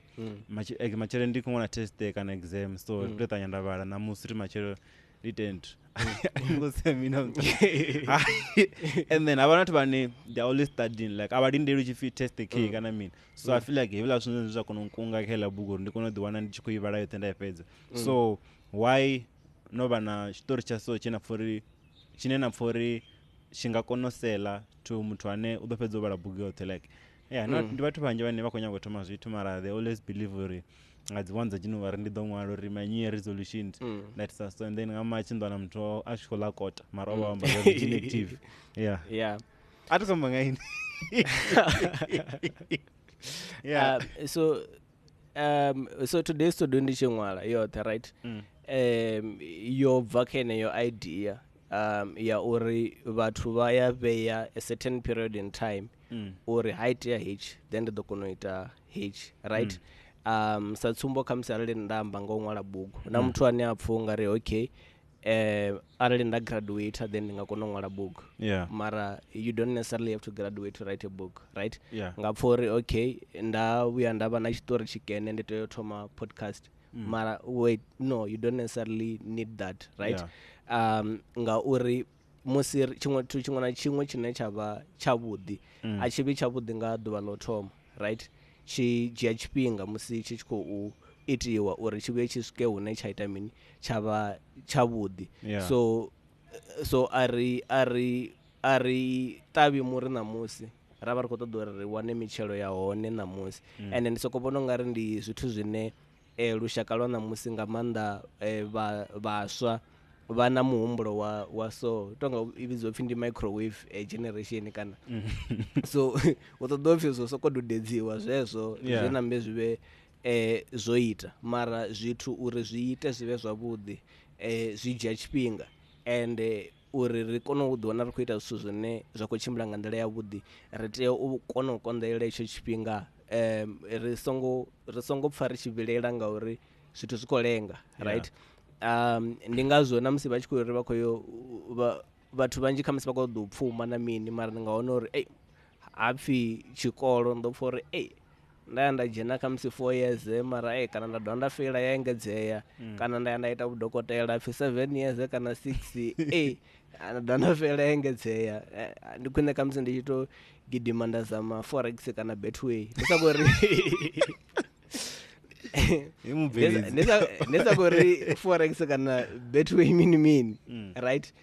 matshelo ndi khou ṅwala test kana exam, so ndi tou ṱavhanya nda vhala ṋamusi uri matshelo ndi ite nthu. And then havha na vhathu vhane they are always studying, like a vha lindeli u tshi pfhi test k kana mini. So I feel like hezwiḽa zwithu zwe zwa kona u nkunga kha heiḽa bugu uri ndi kone u ḓiwana ndi tshi khou i vhala yoṱhe nda i fhedza. So why no vha na tshiṱori tsha so tshine na pfha uri tshi nga kona u sela to muthu ane u ḓo fhedza u vhala bugu yoṱhe? Like yeah, ndi vhathu vhanzhi vhane vha khou nyaga u thoma zwithu, mara they always believe uri nga dzi 1 dza January ndi ḓo ṅwala uri my new year resolutions, nda itisa so, and then nga March ndo wana muthu a tshi khou ḽa kota, mara o vha amba zwa negative. Yeah. A thi khou amba nga ini. Yeah. So today's to do ndi tshi ṅwala yoṱhe, right? Yo bva kha yeneyo idea ya uri vhathu vha ya vhea a certain period in time uri ha itea hetshi then ndi ḓo kona u ita hetshi, right? Sa tsumbo khamusi arali nda amba nga u ṅwala bugu, na muthu ane a pfha ungari okay, arali nda graduate then ndi nga kona u ṅwala bugu. Mara you don't necessarily have to graduate to write a book, right? Nga pfha uri okay, nda vhuya nda vha na tshiṱori tshikene ndi tea u thoma podcast. Mara wait, no, you don't necessarily need that, right? Ngauri musi tshiṅwe tshiṅwe na tshiṅwe tshine tsha vha tshavhuḓi a tshi vhi tshavhuḓi nga ḓuvha ḽo thoma, right? Tshi dzhia tshifhinga musi tshi tshi khou itiwa uri tshi vhuye tshi swike hune tsha ita mini, tsha vha tshavhuḓi. So a ri ṱavhi muri ṋamusi ra vha ri khou ṱoḓa uri ri wane mitshelo ya hone ṋamusi. Ende ndi soko vhona ungari ndi zwithu zwine lushaka lwa ṋamusi nga maanḓa vhaswa vha na muhumbulo wa so tonga i vhidzwa upfi ndi microwave generation kana. So u ṱoḓa upfi zwo soko dudedziwa zwezwo zwe nambe zwi vhe zwo ita, mara zwithu uri zwi ite zwi vhe zwavhuḓi zwi dzhia tshifhinga. Ende uri ri kone u ḓiwana ri khou ita zwithu zwine zwa khou tshimbila nga nḓila yavhuḓi, ri tea u kona u konḓelela itsho tshifhinga. Ri songo pfha ri tshi vhilela ngauri zwithu zwi khou lenga, right? Ndi ngazwo na musi vha tshi khou ri vha khou yo vhathu vhanzhi khamusi vha khou ḓo pfuma na mini, mara ndi nga wana uri ei hapfi tshikolo ndo pfha uri ei nda ya nda dzhena khamusi 4 years mara ei kana nda dovha nda feila ya engedzea, kana nda ya nda ita vhudokotela pfi 7 years kana 6 ei nda dovha nda feila ya engedzea. Ndi khwine khamusi ndi tshi to gidima nda zama forex kana Betway, ndi sa khou ri ndi sa khou ri forex kana Betway mini mini, right?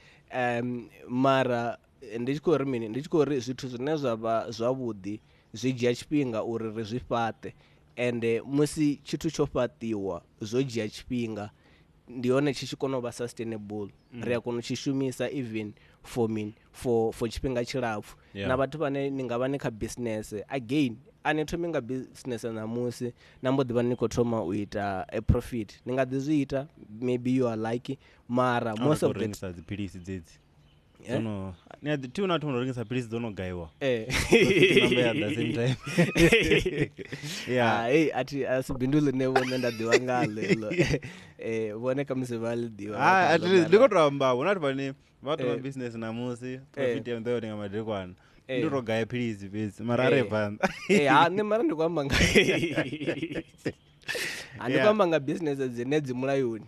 Mara ndi tshi khou ri mini, ndi tshi khou ri zwithu zwine zwa vha zwavhuḓi zwi dzhia tshifhinga uri ri zwi fhaṱe, ende musi tshithu tsho fhaṱiwa zwo dzhia tshifhinga ndi hone tshi tshi kona u vha sustainable. Ri a kona u tshi shumisa even for mini, for tshifhinga tshilapfhu. Na vhathu vhane ni nga vha ni kha business again, a ni thomi nga business ṋamusi na mbo ḓi vha ni khou thoma u ita a profit. Ni nga ḓi zwi ita, maybe you are lucky, mara most of the rengisa dziphilisi dzedzi dzono ni a thi una thoma u rengisa philisi dzo no gaiwa namba ya the same time. Yeah, hey, ati asibindu ḽine vhone nda ḓivha ngaḽo heḽo. Vhone khamusi vha ḽi ḓivha. At least ndi khou tou amba hu na vhathu vhane vha thoma business ṋamusi, profit ya ḓo nga madekwana ndi ro gaya philisi fhedzi, mara a re phanḓa. Ha nṋe mara ndi khou amba nga ndi khou amba nga business dzine dzi mulayoni.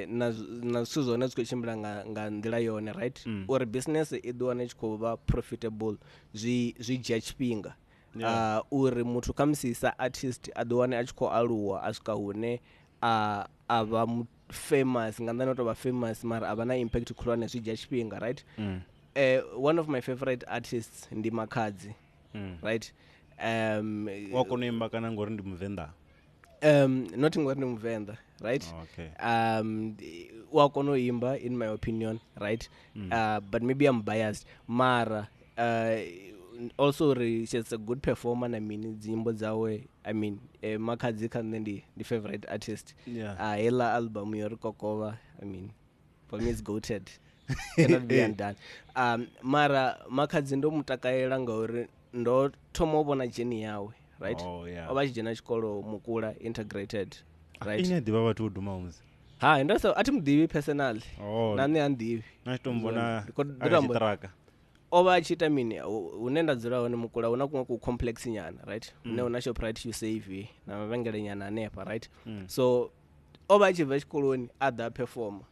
Na zwithu zwone zwi khou tshimbila nga nḓila yone, right? Uri business i ḓi wane i tshi khou vha profitable zwi dzhia tshifhinga. Uri muthu khamusi sa artist a ḓi wane a tshi khou aluwa a swika hune a vha famous, nga nḓani o tou vha famous mara a vha na impact khulwane, zwi dzhia tshifhinga, right? One of my favorite artists ndi Makhadzi, right? Wa kona u imba kana ngori ndi Muvenḓa? Not ngori ndi Muvenḓa, right? Okay. Wa kona u imba in my opinion, right? But maybe I'm biased. Mara also she's a good performer na mini dzinyimbo dzawe. I mean, Makhadzi kha nṋe ndi favorite artist. Hela album yo ri kokova, I mean, for me it's goated. Cannot be undone. Mara Makhadzi ndo mutakalela ngauri ndo thoma u vhona journey yawe, right? O vha tshi dzhena tshikolo Mukula integrated, right? Ine ḓivha vhathu vho dumaho musi. Ha, ndo so athi muḓivhi personally. Na nṋe a nḓivhi. Na tshi to mbona a tshiṱiraka. O vha a tshi ita mini hune nda dzula hone Mukula hu na kuṅwe ku complex nyana, right? Hune hu na Shoprite you save na mavhengele nyana hanefha, right? So o vha a tshi bva tshikoloni a ḓa performer.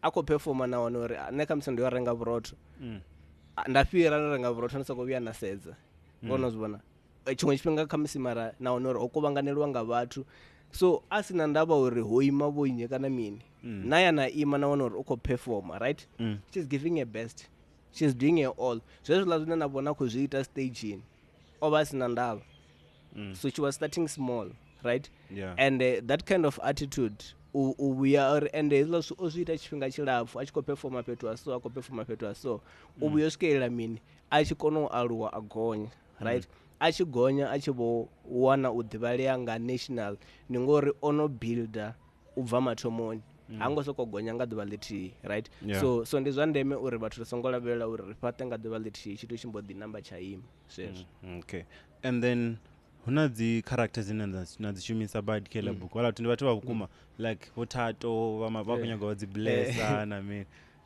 A khou performer na wana uri nṋe khamusi ndo yo renga vhurotho. Nda fhira ndo renga vhurotho ndi soko vhuya na sedza. Ngono zwi vhona. Tshiṅwe tshifhinga khamusi mara na wana uri ho kuvhanganeliwa nga vhathu, so a sina ndavha uri ho ima vho nnyi kana mini. Na ya na ima na wana uri u khou performer, right? She's giving her best, she's doing her all. Zwezwiḽa zwine na vhona khou zwi ita staging, o vha a sina ndavha. So she was starting small, right? And that kind of attitude u vhuya uri ende hezwiḽa o zwi ita tshifhinga tshilapfhu a tshi khou performa fhethu ha so, a khou performa fhethu ha so, u vhuya u swikelela mini a tshi kona u aluwa a gonya, right? A tshi gonya a tshi vho wana u ḓivhalea nga national, ndi ngori o no builder u bva mathomoni, ha ngo soko gonya nga ḓuvha ḽithihi, right? So ndi zwa ndeme uri vhathu ri songo lavhelela uri ri fhaṱe nga ḓuvha ḽithihi tshithu tshi mbo ḓi namba tsha ima zwezwo. Okay. And then hu Hu na dzi character dzine na dzi shumisa badi kha iḽa bugu. Wala vhathu ndi vhathu vha vhukuma like vho Thato vha vha khou nyaga u dzi blesser na mini.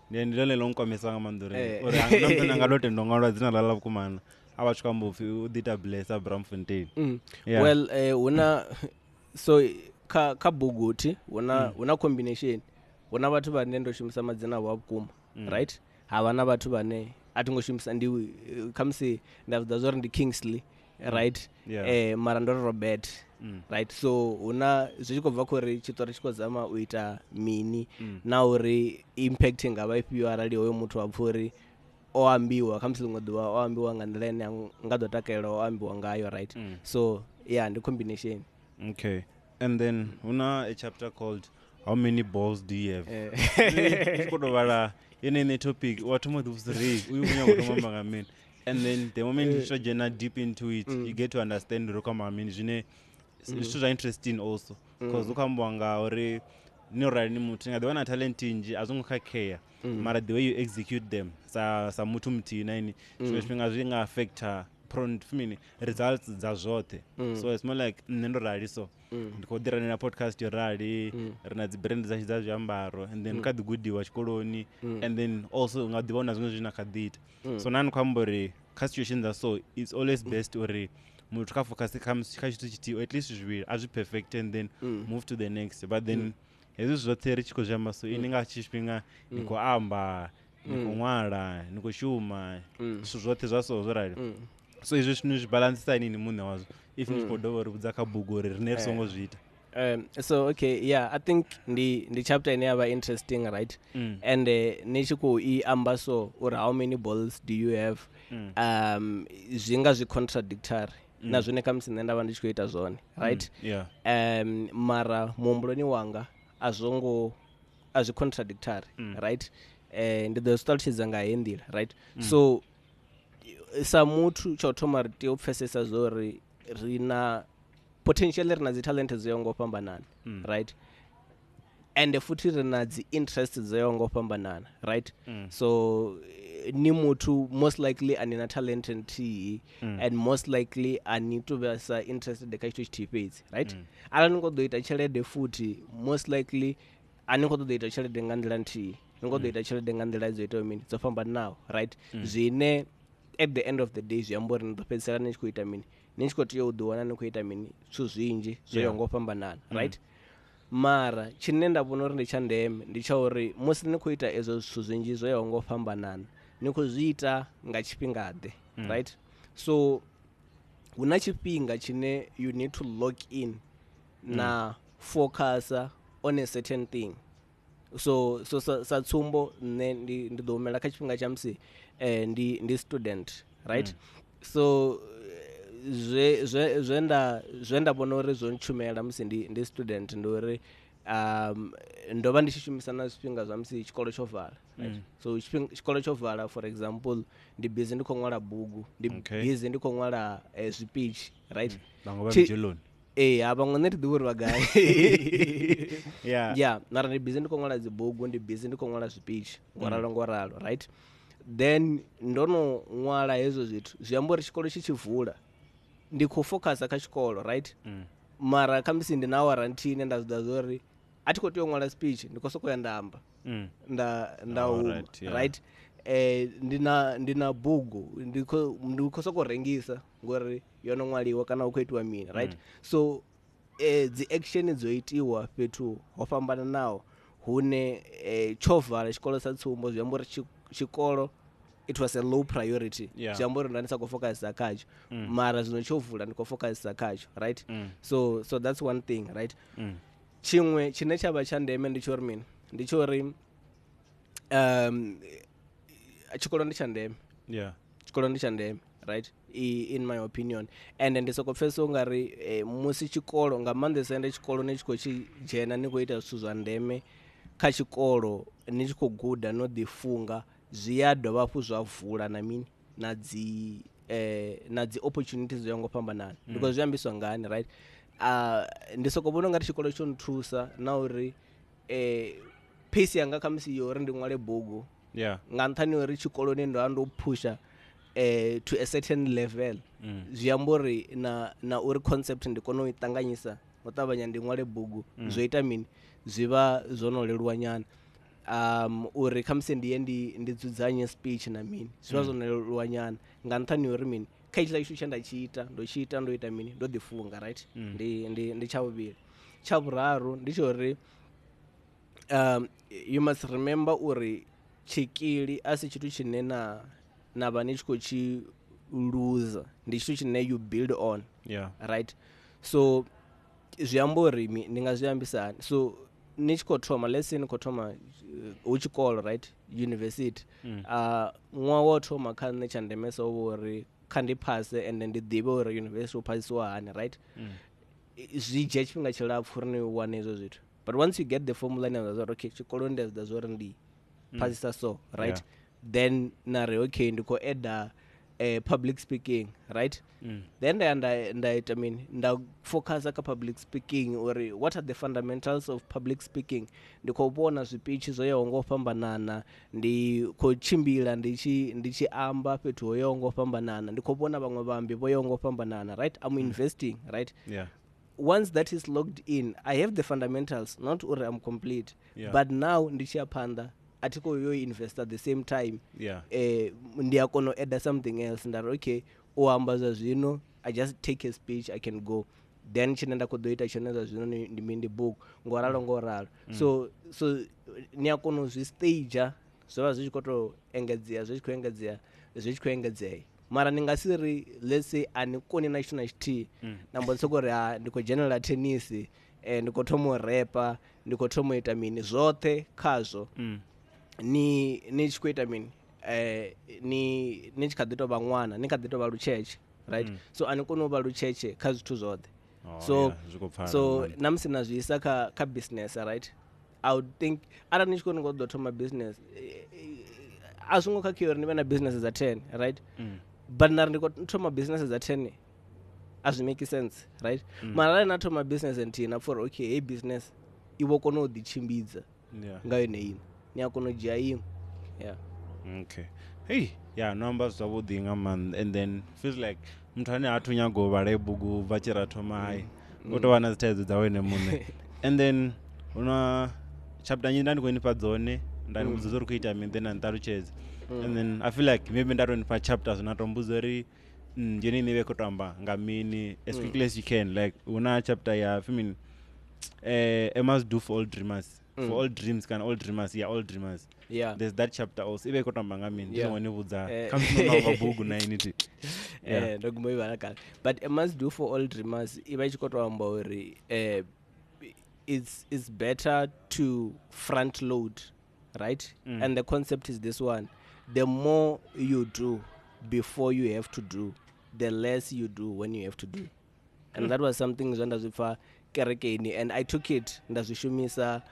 Ndi ḽone ḽo nkwamesa nga maanḓa uri uri na muthu anga ḓo tenda u ṅwalwa dzina ḽa ḽa vhukuma na a vha tshi khou amba upfhi u ḓi ita blesser Braamfontein. Well, huna so kha bugu thi huna combination. Huna vhathu vhane ndo shumisa madzina avho a vhukuma, right? Havha na vhathu vhane a thi ngo shumisa, ndi khamusi nda zwi ḓivha zwa uri ndi Kingsley, right? Mara ndo ri Robert, right? So huna zwi tshi khou bva khori tshiṱori tshi khou zama u ita mini na uri impact i nga vha ifhio arali hoyo muthu a pfha uri o ambiwa khamusi ḽiṅwe ḓuvha o ambiwa nga nḓila ine a nga ḓo takalela o ambiwa ngayo, right? So yeah, ndi combination. Okay. And then huna a chapter called How Many Balls Do You Have? Ndi khou tou vhala yeneyi topic wa thoma u ḓi vhudzisa uri uyu khou nyaga u thoma amba nga mini. And then the moment you tshi dzhena deep into it, you get to understand uri khou amba nga mini, zwine zwithu zwa interesting also. Because u khou ambiwa nga uri ni rali ni muthu ni nga ḓi vha na talent nnzhi a zwo ngo khakhea, mara the way you execute them sa muthu muthihi na ini tshiṅwe tshifhinga zwi nga affecta mini results dza zwoṱhe. So it's more like nṋe ndo rali, so ndi khou ḓi ranela podcast yo rali, ri na dzi brand dzashu dza zwiambaro, and then kha ḓi gudiwa tshikoloni, and then also nga ḓivha na zwiṅwe zwine kha ḓi ita. So na ni khou amba uri kha situation dza so it's always best uri muthu kha focus kha tshithu tshithihi or at least zwivhili a zwi perfect and then move to the next. But then hezwi zwoṱhe ri tshi khou zwi amba, so ini nga tshifhinga ni khou amba, ni khou ṅwala, ni khou shuma, zwithu zwoṱhe zwa so zwo rali. So izwi zwithu ni zwi balancisa ini ni muṋe wazwo if ni tshi khou dovha uri vhudza kha bugu uri rine ri songo zwi ita. So okay, yeah, I think ndi chapter ine ya vha interesting, right? And ni tshi khou i amba so uri how many balls do you have, zwi nga zwi contradictory na zwine khamusi nṋe nda vha ndi tshi khou ita zwone, right? Mara muhumbuloni wanga a zwo ngo a zwi contradictory, right? Ndi ḓo zwi ṱalutshedza nga heyi nḓila, right? So sa muthu tsha u thoma ri tea u pfesesa zwo uri ri na potentially ri na dzi talent dzo yaho nga u fhambanana, right? And futhi ri na dzi interest dzo yaho nga u fhambanana, right? So ni muthu most likely ani na talent nthihi, and most likely ani to vhesa interested kha tshithu tshithihi fhedzi, right? Arali ni khou ḓo ita tshelede futhi most likely ani khou ṱoḓa ita tshelede nga nḓila nthihi, ni khou ḓo ita tshelede nga nḓila dzo itaho mini dzo fhambananaho, right? Zwine at the end of the day zwi amba uri ni ḓo fhedzisela ni tshi khou ita mini, ni tshi khou tea u ḓi wana ni khou ita mini zwithu zwinzhi zwo yaho nga u fhambanana, right? Mara tshine nda vhona uri ndi tsha ndeme ndi tsha uri musi ni khou ita ezwo zwithu zwinzhi zwo yaho nga u fhambanana, ni khou zwi ita nga tshifhingaḓe, right? So hu na tshifhinga tshine you need to log in na focusa on a certain thing. So sa tsumbo nṋe ndi ḓo humela kha tshifhinga tsha musi ndi student, right? So zwe nda vhona uri zwo ntshumela musi ndi student ndi uri ndo vha ndi tshi shumisa na zwifhinga zwa musi tshikolo tsho vala, right? So tshikolo tsho vala, for example, ndi busy ndi khou ṅwala bugu, ndi busy ndi khou ṅwala speech, right? Vhaṅwe vha mdzheloni. Ha vhaṅwe nṋe thi ḓivhi uri vha gai. Yeah, mara ndi busy ndi khou ṅwala dzi bugu, ndi busy ndi khou ṅwala speech, ngo ralo, right? Then ndo no ṅwala hezwo zwithu, zwi amba uri tshikolo tshi tshi vula ndi khou focusa kha tshikolo, right? Mara khamusi ndi na awara nthihi ine nda zwi ḓivha zwa uri a thi khou tea u ṅwala speech, ndi khou sokou ya nda amba, nda huma, right? Ndi na bugu, ndi khou sokou rengisa ngori yo no ṅwaliwa kana hu khou itiwa mini, right? So dzi action dzo itiwa fhethu ho fhambananaho hune tsho vala tshikolo sa tsumbo zwi amba uri tshikolo it was a low priority, zwi amba uri nda ndi sa khou focusa khatsho, mara zwino tsho vula ndi khou focusa khatsho, right? So that's one thing, right? Tshiṅwe tshine tsha vha tsha ndeme ndi tsho uri mini, ndi tsho uri tshikolo ndi tsha ndeme. Tshikolo ndi tsha ndeme, right? In my opinion. And ndi soko pfesa ungari musi tshikolo nga maanḓesa ende tshikolo ni tshi khou tshi dzhena ni khou ita zwithu zwa ndeme kha tshikolo, ni tshi khou guda no ḓifunga, zwi a dovha hafhu zwa vula na mini na dzi opportunities dzo yaho nga u fhambanana. Ndi khou zwi ambiswa ngani, right? Ndi soko vhona ungari tshikolo tsho nthusa na uri pace yanga khamusi yo uri ndi ṅwale bugu, nga nṱhani uri tshikoloni ndo ndo phusha to a certain level, Zwi amba uri na uri concept ndi kone u i ṱanganyisa ngo ṱavhanya ndi ṅwale bugu, zwo ita mini, zwi vha zwo no leluwa nyana. Uri khamusi ndi ye ndi dzudzanye speech na mini, zwi vha zwo no leluwa nyana nga nṱhani ha uri mini, kha hetshiḽa tshithu tshe nda tshi ita, ndo tshi ita ndo ita mini, ndo ḓi funga, right? Ndi tsha vhuvhili. Tsha vhuraru ndi tsha uri you must remember uri tshikili a si tshithu tshine na vha ni tshi khou tshi luza, ndi tshithu tshine you build on. Right? So zwi amba uri ndi nga zwi ambisa hani. So ni tshi khou thoma, let's say ni khou thoma hu tshikolo, right, university, ṅwaha wa u thoma kha nṋe tsha ndemesa ho vha uri kha ndi phase and ndi ḓivhe uri university u phasisiwa hani, right? Zwi dzhia tshifhinga tshilapfhu uri ni wane hezwo zwithu, but once you get the formula ni a zwa uri okay, tshikoloni ndi a zwi ḓivha zwa uri ndi phasisa so, right? Then na ri okay, ndi khou eda public speaking, right? Then nda ita mini, nda focusa kha public speaking uri what are the fundamentals of public speaking. Ndi khou vhona zwipitshi zwo yaho ngo fhambanana, ndi khou tshimbila ndi tshi amba fhethu ho yaho ngo fhambanana, ndi khou vhona vhaṅwe vhaambi vho yaho ngo fhambanana, right? I'm investing, right? Once that is logged in, I have the fundamentals, not uri I'm complete, but now ndi tshi ya phanḓa a thi khou yo invest at the same time. Ndi a kona u add something else, nda ri okay, u amba zwa zwino, I just take a speech, I can go. Then tshine nda khou ḓo ita tshone zwa zwino ndi mini, ndi book, ngo ralo ngo ralo. So ni a kona u zwi stage, zwo vha zwi tshi khou tou engedzea, zwi tshi khou engedzea, zwi tshi khou engedzea. Mara ni nga si ri let's say a ni koni na tshithu na tshithihi, na mbo ḓi sokou ri ha ndi khou dzhenelela tennis, ndi khou thoma u repa, ndi khou thoma u ita mini, zwoṱhe khazwo. Ni tshi khou ita mini, ni tshi kha ḓi tou vha ṅwana, ni kha ḓi tou vha lutshetshe, right? So a ni koni u vha lutshetshe kha zwithu zwoṱhe. So na musi na zwi isa kha business, right? I would think arali ni tshi khou ḓo thoma business, a zwi ngo khakhea uri ni vhe na business dza 10, right? But na ri ndi khou thoma business dza 10, a zwi make sense, right? Mara arali na thoma business nthihi na pfha uri okay, hey business i vho kona u ḓi tshimbidza nga yone iṋe, ni a kona u dzhia iṅwe. Okay. Hey, yeah, no amba zwavhuḓi nga maanḓa. And then feels like muthu ane a thu nyago u vhala bugu bva tshi ra thoma hai, u tou vha na dzi thaidzo dza wene muṋe. And then huna chapter nnzhi nda ndi khou nifha dzone, nda ni vhudza uri khou ita mini, then na nṱalutshedza. And then I feel like maybe nda to nifha chapters na to mbudza uri yone ine vhe khou to amba nga mini as quickly as you can. Like huna chapter ya femini, a must do for all dreamers. For all dreams, can all dreamers, yeah, all dreamers. There's that chapter also. Ibe kotamba nga mini, ndingo vhudza. Khamusi no vha bugu na initi. Ndo guma i vhala kale. But a must do for all dreamers iba tshi khou to amba uri it's better to front load, right? And the concept is this one: the more you do before you have to do, the less you do when you have to do. And that was something zwe nda zwi pfa kerekeni, and I took it nda zwi shumisa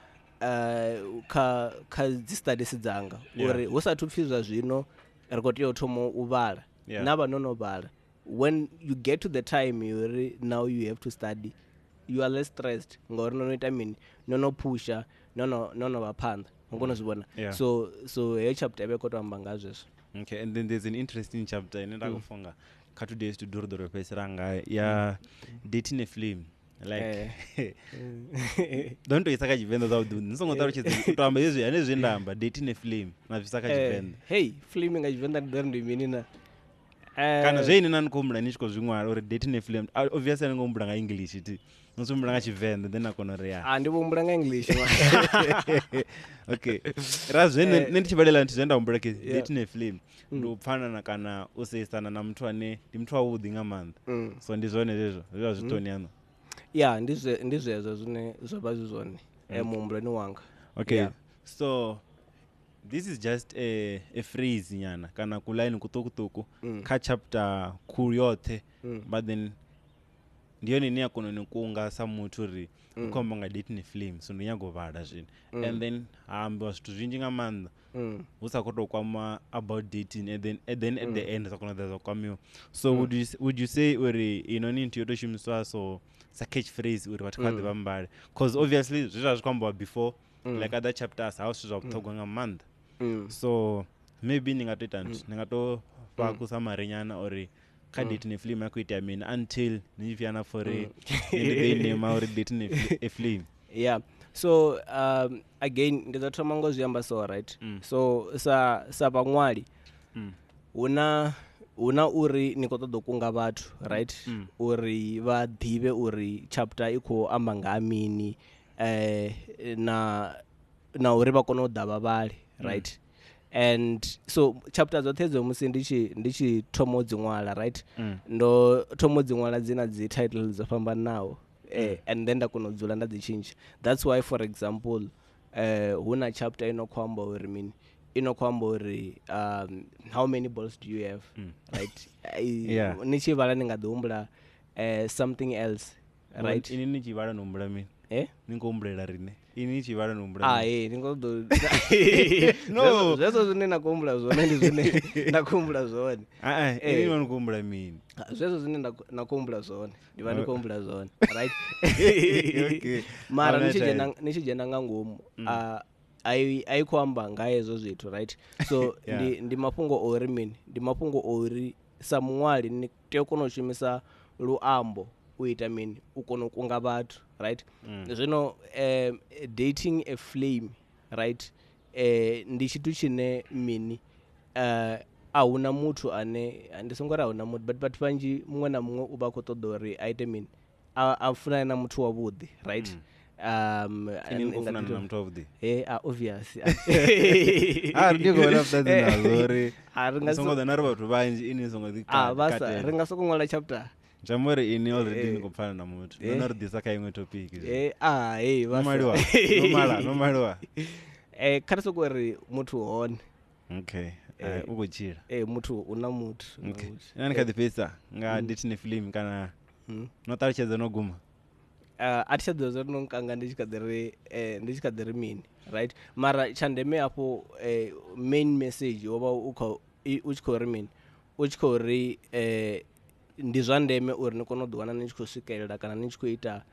kha dzi studies dzanga, uri hu sathu pfi zwa zwino ri khou tea u thoma u vhala, na vha no no vhala, when you get to the time uri now you have to study, you are less stressed ngauri no no ita mini, no no pusha, no no vha phanḓa, u kona u zwi vhona. So heyo chapter vhe khou to amba nga zwezwo. Okay, and then there's an interesting chapter ine nda khou funga kha 2 days to do ri fhedzisela nga ya dating a flame. Like don't isa kha Tshivenḓa zwavhuḓi, ni songo ṱalutshedza u to amba hezwi ane zwe nda amba dating a flame na bvisa kha Tshivenḓa. Hey, flame nga Tshivenḓa ndi ḓo ri ndi mini na? Kana zwe ini na ni khou humbula ni tshi khou zwi ṅwala uri dating a flame, obviously ni ngo humbula nga English ti, ni zwi humbula nga Tshivenḓa then na kona uri ya. Ndi vho humbula nga English. Okay. Ra zwe nṋe ndi tshi vhalela nthu zwe nda humbula ke dating a flame ndi u pfanana kana u seisana na muthu ane ndi muthu wavhuḓi nga maanḓa. So ndi zwone zwezwo zwe zwa zwi toni yaṋu. Yeah, ndi zwezwo zwine zwa vha zwi zwone muhumbuloni wanga. Okay. So this is just a phrase nyana kana kuline kuṱukuṱuku kha chapter khulu yoṱhe, but then ndi yone ine ya kona u kunga sa muthu uri u khou amba nga dating flame, so ndi nyago vhala zwino. And then ha ambiwa zwithu zwinzhi nga maanḓa hu sa khou tou kwama about dating, and then at the end zwa kona u ḓa zwa kwamiwa. So would you say uri inoni nthu yo tou shumiswa so sa catch phrase uri vhathu kha ḓi vha mbale, cause obviously zwe zwa zwi khou ambiwa before like other chapters ha zwithu zwa vhuṱhogwa nga maanḓa. So maybe ni nga to ita nthu, ni nga to fha kusamari nyana uri Kha dating a flame ya khou itea mini until ni tshi vhuya na pfa uri nṋe ndi ḓo i nema uri dating a flame. Yeah. So again ndi ḓo thoma ngo zwi amba so, right? So sa vhaṅwali huna uri ni khou ṱoḓa u kunga vhathu, right? Uri vha ḓivhe uri chapter i khou amba nga ha mini, na uri vha kone u ḓa vha vhale, right? And so chapter dzoṱhe dzo musi ndi tshi thoma u dzi ṅwala, right? Ndo thoma u dzi ṅwala dzi na dzi title dzo fhambanaho, and then nda kona u dzula nda dzi tshintsha. That's why, for example, hu na chapter ino khou amba uri mini, ino khou amba uri how many balls do you have, right? Ni tshi vhala ni nga ḓi humbula something else, right? Ini ni tshi vhala no humbula mini? Eh? Ni khou humbulela riṋe. Ini ni tshi vhala no humbula mini? Ee, ni khou ḓo No. Zwezwo zwine na khou humbula zwone ndi zwine nda khou humbula zwone. Ini ni khou humbula mini? Zwezwo zwine nda khou humbula zwone, ndi vha ndi khou humbula zwone, right? Okay. Mara Ahuna time. ni tshi dzhena nga ngomu, ai khou amba nga hezwo zwithu, right? So ndi mafhungo o uri mini? Ndi mafhungo o uri sa muṅwali ni tea u kona u shumisa luambo u ita mini, u kona u kunga vhathu, right? Zwino dating a flame, right? Ndi tshithu tshine mini, a huna muthu ane, ndi songo ri a huna muthu, but vhathu vhanzhi muṅwe na muṅwe u vha khou ṱoḓa uri a ite mini, a funane na muthu wavhuḓi, right? Ini ni khou funana na muthu wavhuḓi? Obvious. Ndi khou vhona vhuṱanzi nazwo uri A, ri nga ni songo ḓa na ri vhathu vhanzhi, ini ni songo ḓi vhasa, ri nga soko ṅwala chapter. Zwi amba uri ini already ni khou pfana na muthu. No no ri ḓisa kha iṅwe topic. Vhasa. No maliwa. No mala, no maliwa. Kha ri soko ri muthu hone. Okay. U khou tshila. Muthu u na muthu. Okay. Nṋe ndi kha ḓi fhedzisa nga dating a flame kana no ṱalutshedza no guma. A thi tsha ḓivha zwa uri no nkanga ndi tshi kha ḓi ri, ndi tshi kha ḓi ri mini, right? Mara tsha ndeme hafho, main message wo vha u khou, u tshi khou ri mini? U tshi khou ri, ndi zwa ndeme uri ni kone u ḓiwana ni tshi khou swikelela kana ni tshi khou ita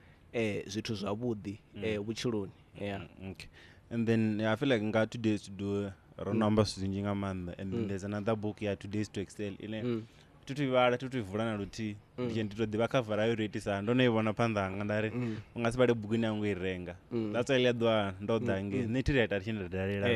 zwithu zwavhuḓi, vhutshiloni. Yeah. Okay. And then I feel like nga 2 days to do ro no amba zwithu zwinzhi nga maanḓa. And then there's another book ya 2 days to excel ine thi thu i vhala, thi thu i vula na luthihi. Ndi to ḓivha khavara yo tou itisa, ndo no i vhona phanḓa hanga nda ri u nga si vhale bugu ine a ngo i renga. That's why ḽia ḓuvha ndo ḓa ngei nṋe thi ri ita tshi nda dalela.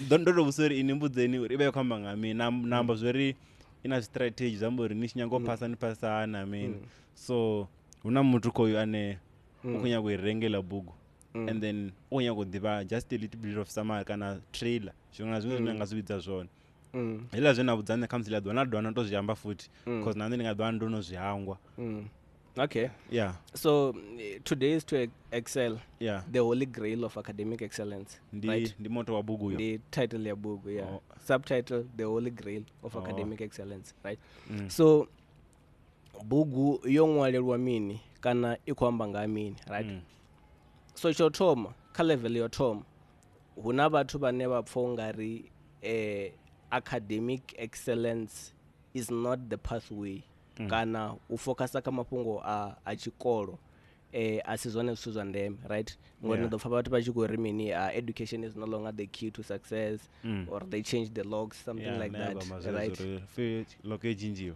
Ndo to vhudzisa uri ini mbudzeni uri i vha i khou amba nga mini, na amba zwori i na strategy, zwi amba uri ni tshi nyaga u phasa ni phasa hani na mini. So hu na muthu khoyu ane u khou nyaga u i renga iḽa bugu, and then u khou nyaga u ḓivha just a little bit of summary kana trailer, zwiṅwe na zwiṅwe zwine nga zwi vhidza zwone. Hezwiḽa zwe na vhudza nṋe khamusi ḽia ḓuvha na dovha na to zwi amba futhi, cause na nṋe ndi nga ḓovha ndo no zwi hangwa. Okay. Yeah. So 2 days to excel. Yeah. The holy grail of academic excellence. Right? Ndi motto wa bugu yo. Ndi title ya bugu, yeah. Subtitle, the holy grail of academic excellence, right? So bugu yo ṅwalelwa mini kana i khou amba nga mini, right? So tsho thoma kha level yo thoma hu na vhathu vhane vha pfa ungari academic excellence is not the pathway, kana u focusa kha mafhungo a tshikolo, a si zwone zwithu zwa ndeme, right? Ngori ni ḓo pfa vhathu vha tshi khou ri mini, education is no longer the key to success, or they change the locks, something like that, right? Lock e tshintshiwa.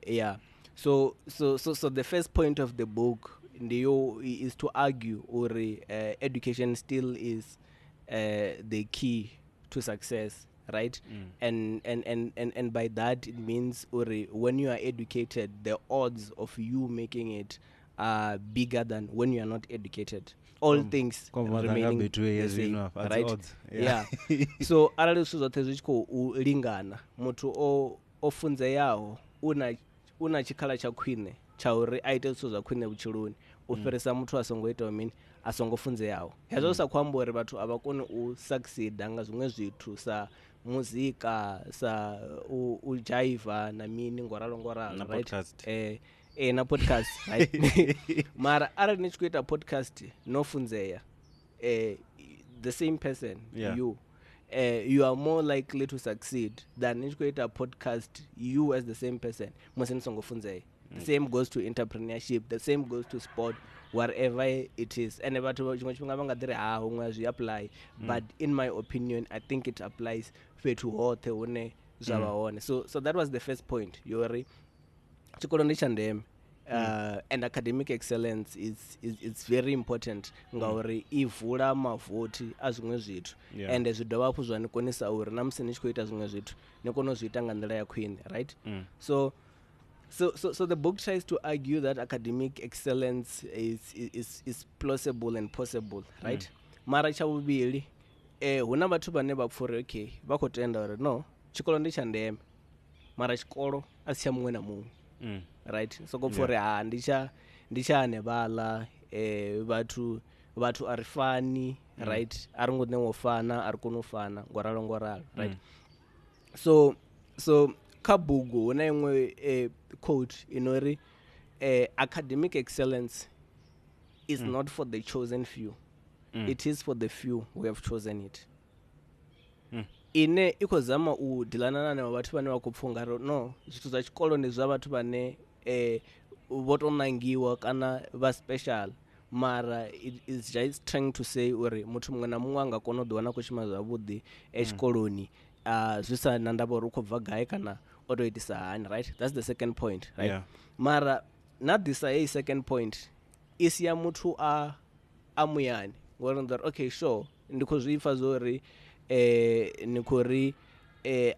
Yeah. So the first point of the book ndiyo is to argue uri education still is the key to success, right? And by that it means uri when you are educated, the odds of you making it are bigger than when you are not educated. All things remaining the same, right? Odds. Yeah. So arali zwithu zwoṱhe zwi tshi khou lingana, muthu o funzeaho una tshikhala tsha khwine tsha uri a ite zwithu zwa khwine vhutshiloni u fhirisa muthu a songo itaho mini, a songo funzeaho. Hezwo sa khou amba uri vhathu a vha koni u succeed nga zwiṅwe zwithu sa muzika, sa u jaiva na mini ngoralo ngoralo, na right? Podcast. Na podcast, right? Mara arali ni tshi khou ita podcast no funzea, the same person, you you are more likely to succeed than ni tshi khou ita podcast you as the same person musi ni songo funzea. The same goes to entrepreneurship, the same goes to sport, whatever it is. And vhathu tshiṅwe tshifhinga vha nga ḓi ri ha huṅwe zwi apply, but in my opinion I think it applies fhethu hoṱhe hune zwa vha hone. So that was the first point yori tshikolo ndi tsha ndeme. And academic excellence is it's very important ngauri i vula mavothi a zwiṅwe zwithu, and zwi dovha hafhu zwa ni konisa uri na musi ni tshi khou ita zwiṅwe zwithu ni kone u zwi ita nga nḓila ya khwine, right? So the book tries to argue that academic excellence is plausible and possible, right? Mara tsha vhuvhili, hu na vhathu vhane vha pfha uri okay, vha khou tenda uri no, tshikolo ndi tsha ndeme, mara tshikolo a si tsha muṅwe na muṅwe. Right? So go for ha ndi tsha hanevhaḽa, vhathu a ri fani, right? A ri ngo ṋewa u fana, a ri koni u fana, ngoralo, right? So kha bugu hu na iṅwe quote ino ri academic excellence is not for the chosen few. It is for the few who have chosen it. Ine i khou zama u dilana na vhathu vhane vha khou pfha ungari no, zwithu zwa tshikolo ndi zwa vhathu vhane vho to nangiwa kana vha special, mara it is just trying to say uri muthu muṅwe na muṅwe a nga kona u ḓiwana a khou shuma zwavhuḓi tshikoloni, zwi sa na ndavha uri u khou bva gai kana o to itisa hani, right? That's the second point, right? Yeah. Mara na ḓisa heyi second point i sia muthu a muyani ngori ndi uri okay, sure, ndi khou zwi pfa zwo uri ni khou ri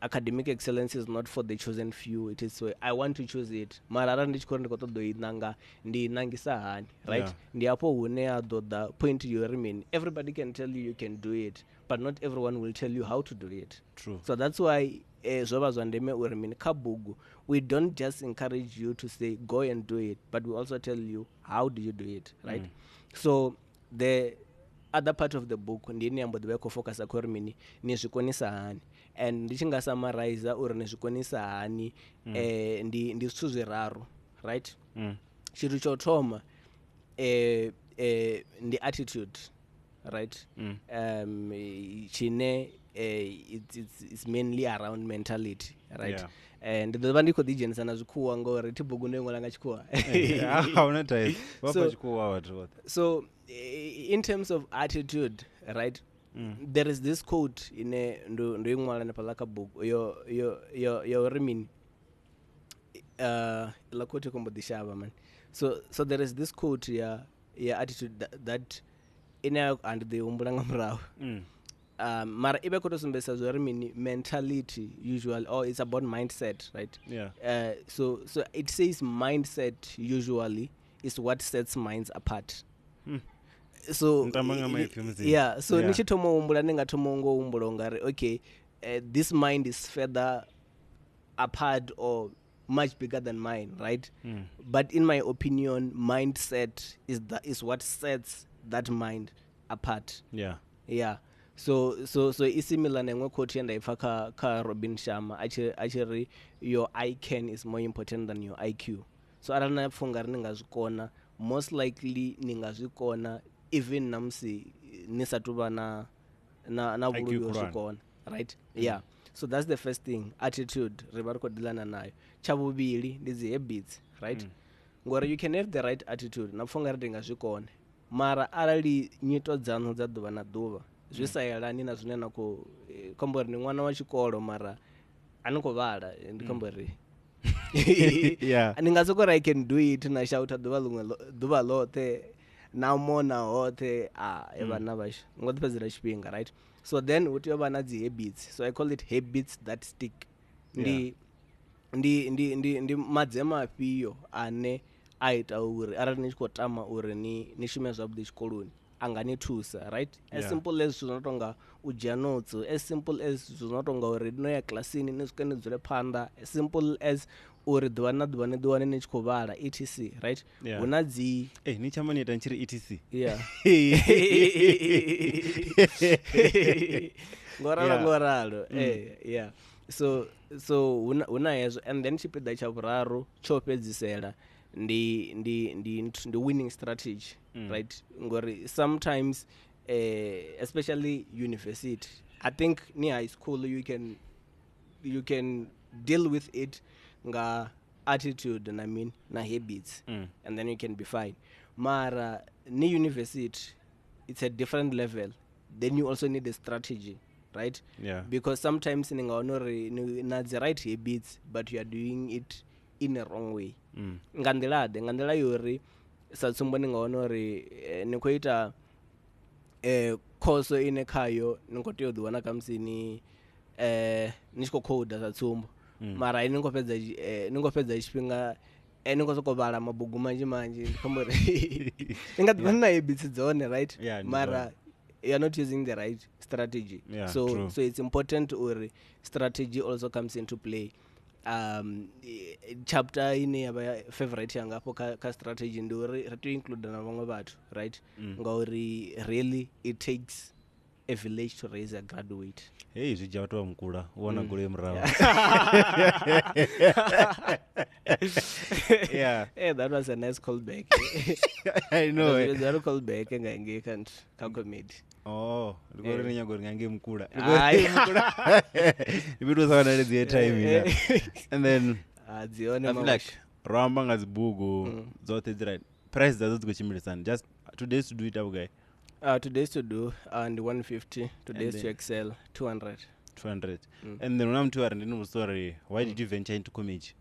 academic excellence is not for the chosen few, it is so I want to choose it, mara arali ndi tshi khou ri ndi khou ṱoḓa u i nanga, ndi i nangisa hani, right? Yeah. Ndi hafho hune a ḓo ḓa point yo ri mini, everybody can tell you you can do it, but not everyone will tell you how to do it. True. So that's why zwo vha zwa ndeme uri mini kha bugu we don't just encourage you to say go and do it, but we also tell you how do you do it, right? So the other part of the book ndi ine ya mbo ḓi vha i khou focusa kha uri mini ni zwi konisa hani, and ndi tshi nga summarize uri ni zwi konisa hani, ndi zwithu zwiraru, right? Tshithu tsha u thoma ndi attitude, right? Tshine it's mainly around mentality, right? Yeah. Ndi ḓo vha ndi khou ḓi dzhenisa na zwikhuwa ngori thi bugu ndo i ṅwala nga tshikhuwa. Ahuna thaidzo. Vha pfa tshikhuwa vhathu vhoṱhe. So in terms of attitude, right? There is this quote ine ndo i ṅwala hanefhaḽa kha bugu yo uri mini, la quote i khou mbo ḓi shavha man. So there is this quote ya attitude that ine a ndi ḓo i humbula nga murahu. Mara i vha i khou tou sumbedzisa zwa uri mini mentality usually, or it's about mindset, right? Yeah. So it says mindset usually is what sets minds apart. So yeah, so ni tshi thoma u humbula ni nga thoma ngo humbula ungari okay, this mind is further apart or much bigger than mine, right? But in my opinion, mindset is what sets that mind apart. Yeah. Yeah. So i similar na iṅwe quote ye nda i pfa kha Robin Sharma a tshi ri your ICAN is more important than your IQ. So arali na pfha ungari ni nga zwi kona, most likely ni nga zwi kona even na musi ni sa tu vha na vhuluvhi ho zwi kona, right? Yeah. So that's the first thing, attitude ri vha ri khou dilana nayo. Tsha vhuvhili ndi dzi habits, right? Ngori you can have the right attitude na pfha ungari ndi nga zwi kona, mara arali nyito dzanu dza ḓuvha na ḓuvha zwi sa yelani na zwine na khou khombo uri ni ṅwana wa tshikolo mara a ni khou vhala, ndi khombo uri yeah, ni nga soko ri I can do it na shouta ḓuvha ḽiṅwe ḓuvha ḽoṱhe na mona hoṱhe, a vhana vhashu ngo ḓi fhedzela tshifhinga, right? So then hu tea u vha na dzi habits, so I call it habits that stick. Ndi ndi madzema afhio ane a ita uri arali ni tshi khou tama uri ni shume zwavhuḓi tshikoloni anga ni thusa, right? As simple as zwithu zwo no tonga u dzhia notes, as simple as zwithu zwo no tonga uri no ya kilasini ni swike ni dzule phanḓa, as simple as uri ḓuvha na ḓuvha ni ḓi wane ni tshi khou vhala etc, right? Hu na dzi ni tshama ni ita ni tshi ri etc. Yeah. Ngoralo yeah. So hu na hezwo, and then tshipiḓa tsha vhuraru tsho fhedzisela ndi winning strategy, right? Ngori sometimes especially university, I think ni high school you can deal with it nga attitude na mean na habits, and then you can be fine. Mara ni university it's a different level, then you also need a strategy. right? Yeah. Because sometimes ni nga wana uri ni na dzi right habits but you are doing it in a wrong way. Nga nḓila ḓe? Nga nḓila yo uri sa tsumbo ni nga wana uri ni khou ita khoso ine khayo ni khou tea u ḓiwana khamusi ni ni tshi khou coda sa tsumbo. Mara ni khou fhedza ni khou fhedza tshifhinga ni khou sokou vhala mabugu manzhi manzhi, ndi khou amba uri ni nga ḓi vha ni na habits dzone, right? Yeah, ndi mara zwone. you are not using the right strategy. Yeah, so true. So it's important uri strategy also comes into play. Chapter ine ya vha favorite yanga afho kha strategy ndi uri ri tea u include na vhaṅwe vhathu, right? Ngauri really it takes a village to raise a graduate. Hey, zwi dzhia vhathu vha mukula u wana goloi murahu. Yeah. Hey, that was a nice callback. I know. That was a callback nga ngei kha comedy. Oh, ndi khou ri ni nyaga uri nga ngei mukula. Ai. Ndi fhethu sa wanale dzi airtime ina. And then Dzi hone I feel like mawasha. ro amba nga dzi bugu dzoṱhe dzi right. Price dzadzo dzi khou tshimbilisana. Just today's to do it vhugai? Today's to do and 150, today's And to then excel 200. 200. And then una muthu a ri ndi ni vhudzisa uri why did you venture into comedy?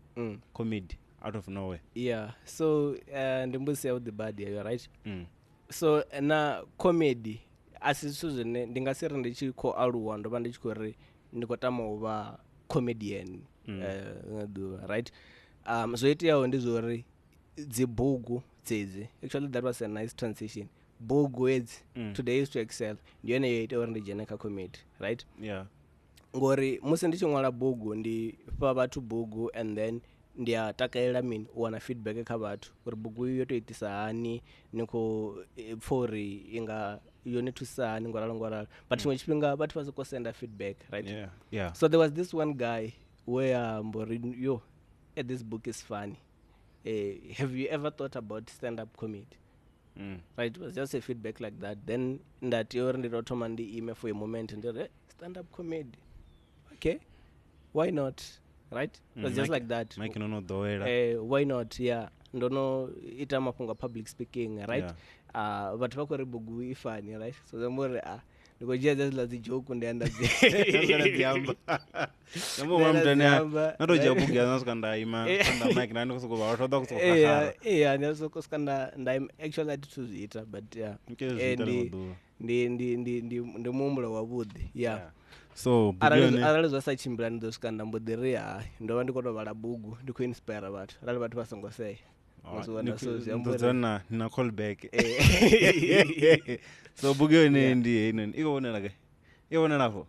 Comedy out of nowhere. Yeah. So ndi mbudziso ya vhuḓi badi heyo, right? So na comedy a si zwithu zwine ndi nga si ri ndi tshi khou aluwa ndo vha ndi tshi khou ri ndi khou tama u vha comedian nga ḓuvha, right? Zwo iteaho ndi zwo uri dzi bugu dzedzi, actually that was a nice transition. Bugu hedzi, Today is to Excel, ndi yone yo ita uri ndi dzhene kha comedy, right? Yeah. Ngori musi ndi tshi ṅwala bugu ndi fha vhathu bugu and then ndi a takalela mini u wana feedback kha vhathu uri bugu iyo yo to itisa hani, ni khou pfha uri i nga yo ni thusa hani ngoralo ngoralo. But tshiṅwe tshifhinga vhathu vha soko senda feedback, right? Yeah. Yeah. So there was this one guy where mbo ri, yo, this book is funny. Have you ever thought about stand-up comedy? Right, it was just a feedback like that. Then nda tea uri ndi to thoma ndi ime for a moment ndi ri, stand-up comedy, okay, why not, right? It was just like that. Mike no no ḓowela. Why not? Yeah, ndo no ita mafhungo a public speaking, right? Yeah. Vhathu vha khou ri bugu i funny, right? So zwi amba uri, ndi khou dzhia dzedziḽa dzi joke ndi anda dzi Nda dzi amba. Nda mbo Nda muthu dzi ane a amba, na to dzhia right? bugu ya na swika nda ima nda mic nda ndi khou sokou vhala, vhathu vha ḓo khou sokou Yeah, xaxara. yeah, ndi soko swika nda ima. Actually, a thi thu zwi ita, but yeah. Nke zwi ita ḽiṅwe ḓuvha. Ndi muhumbulo wavhuḓi, yeah. Yeah. So, bugu Arali yone zwa sa tshimbila ndi ḓo swika nda mbo ḓi ri, hai, ndo vha ndi khou tou vhala bugu, ndi khou inspire vhathu. Arali vhathu vha songo sea. Oh, Musi wana so zwi amba ndo uri dzula na call back. So bugu yone ndi heinoni. I khou vhonala gai? I khou vhonala afho?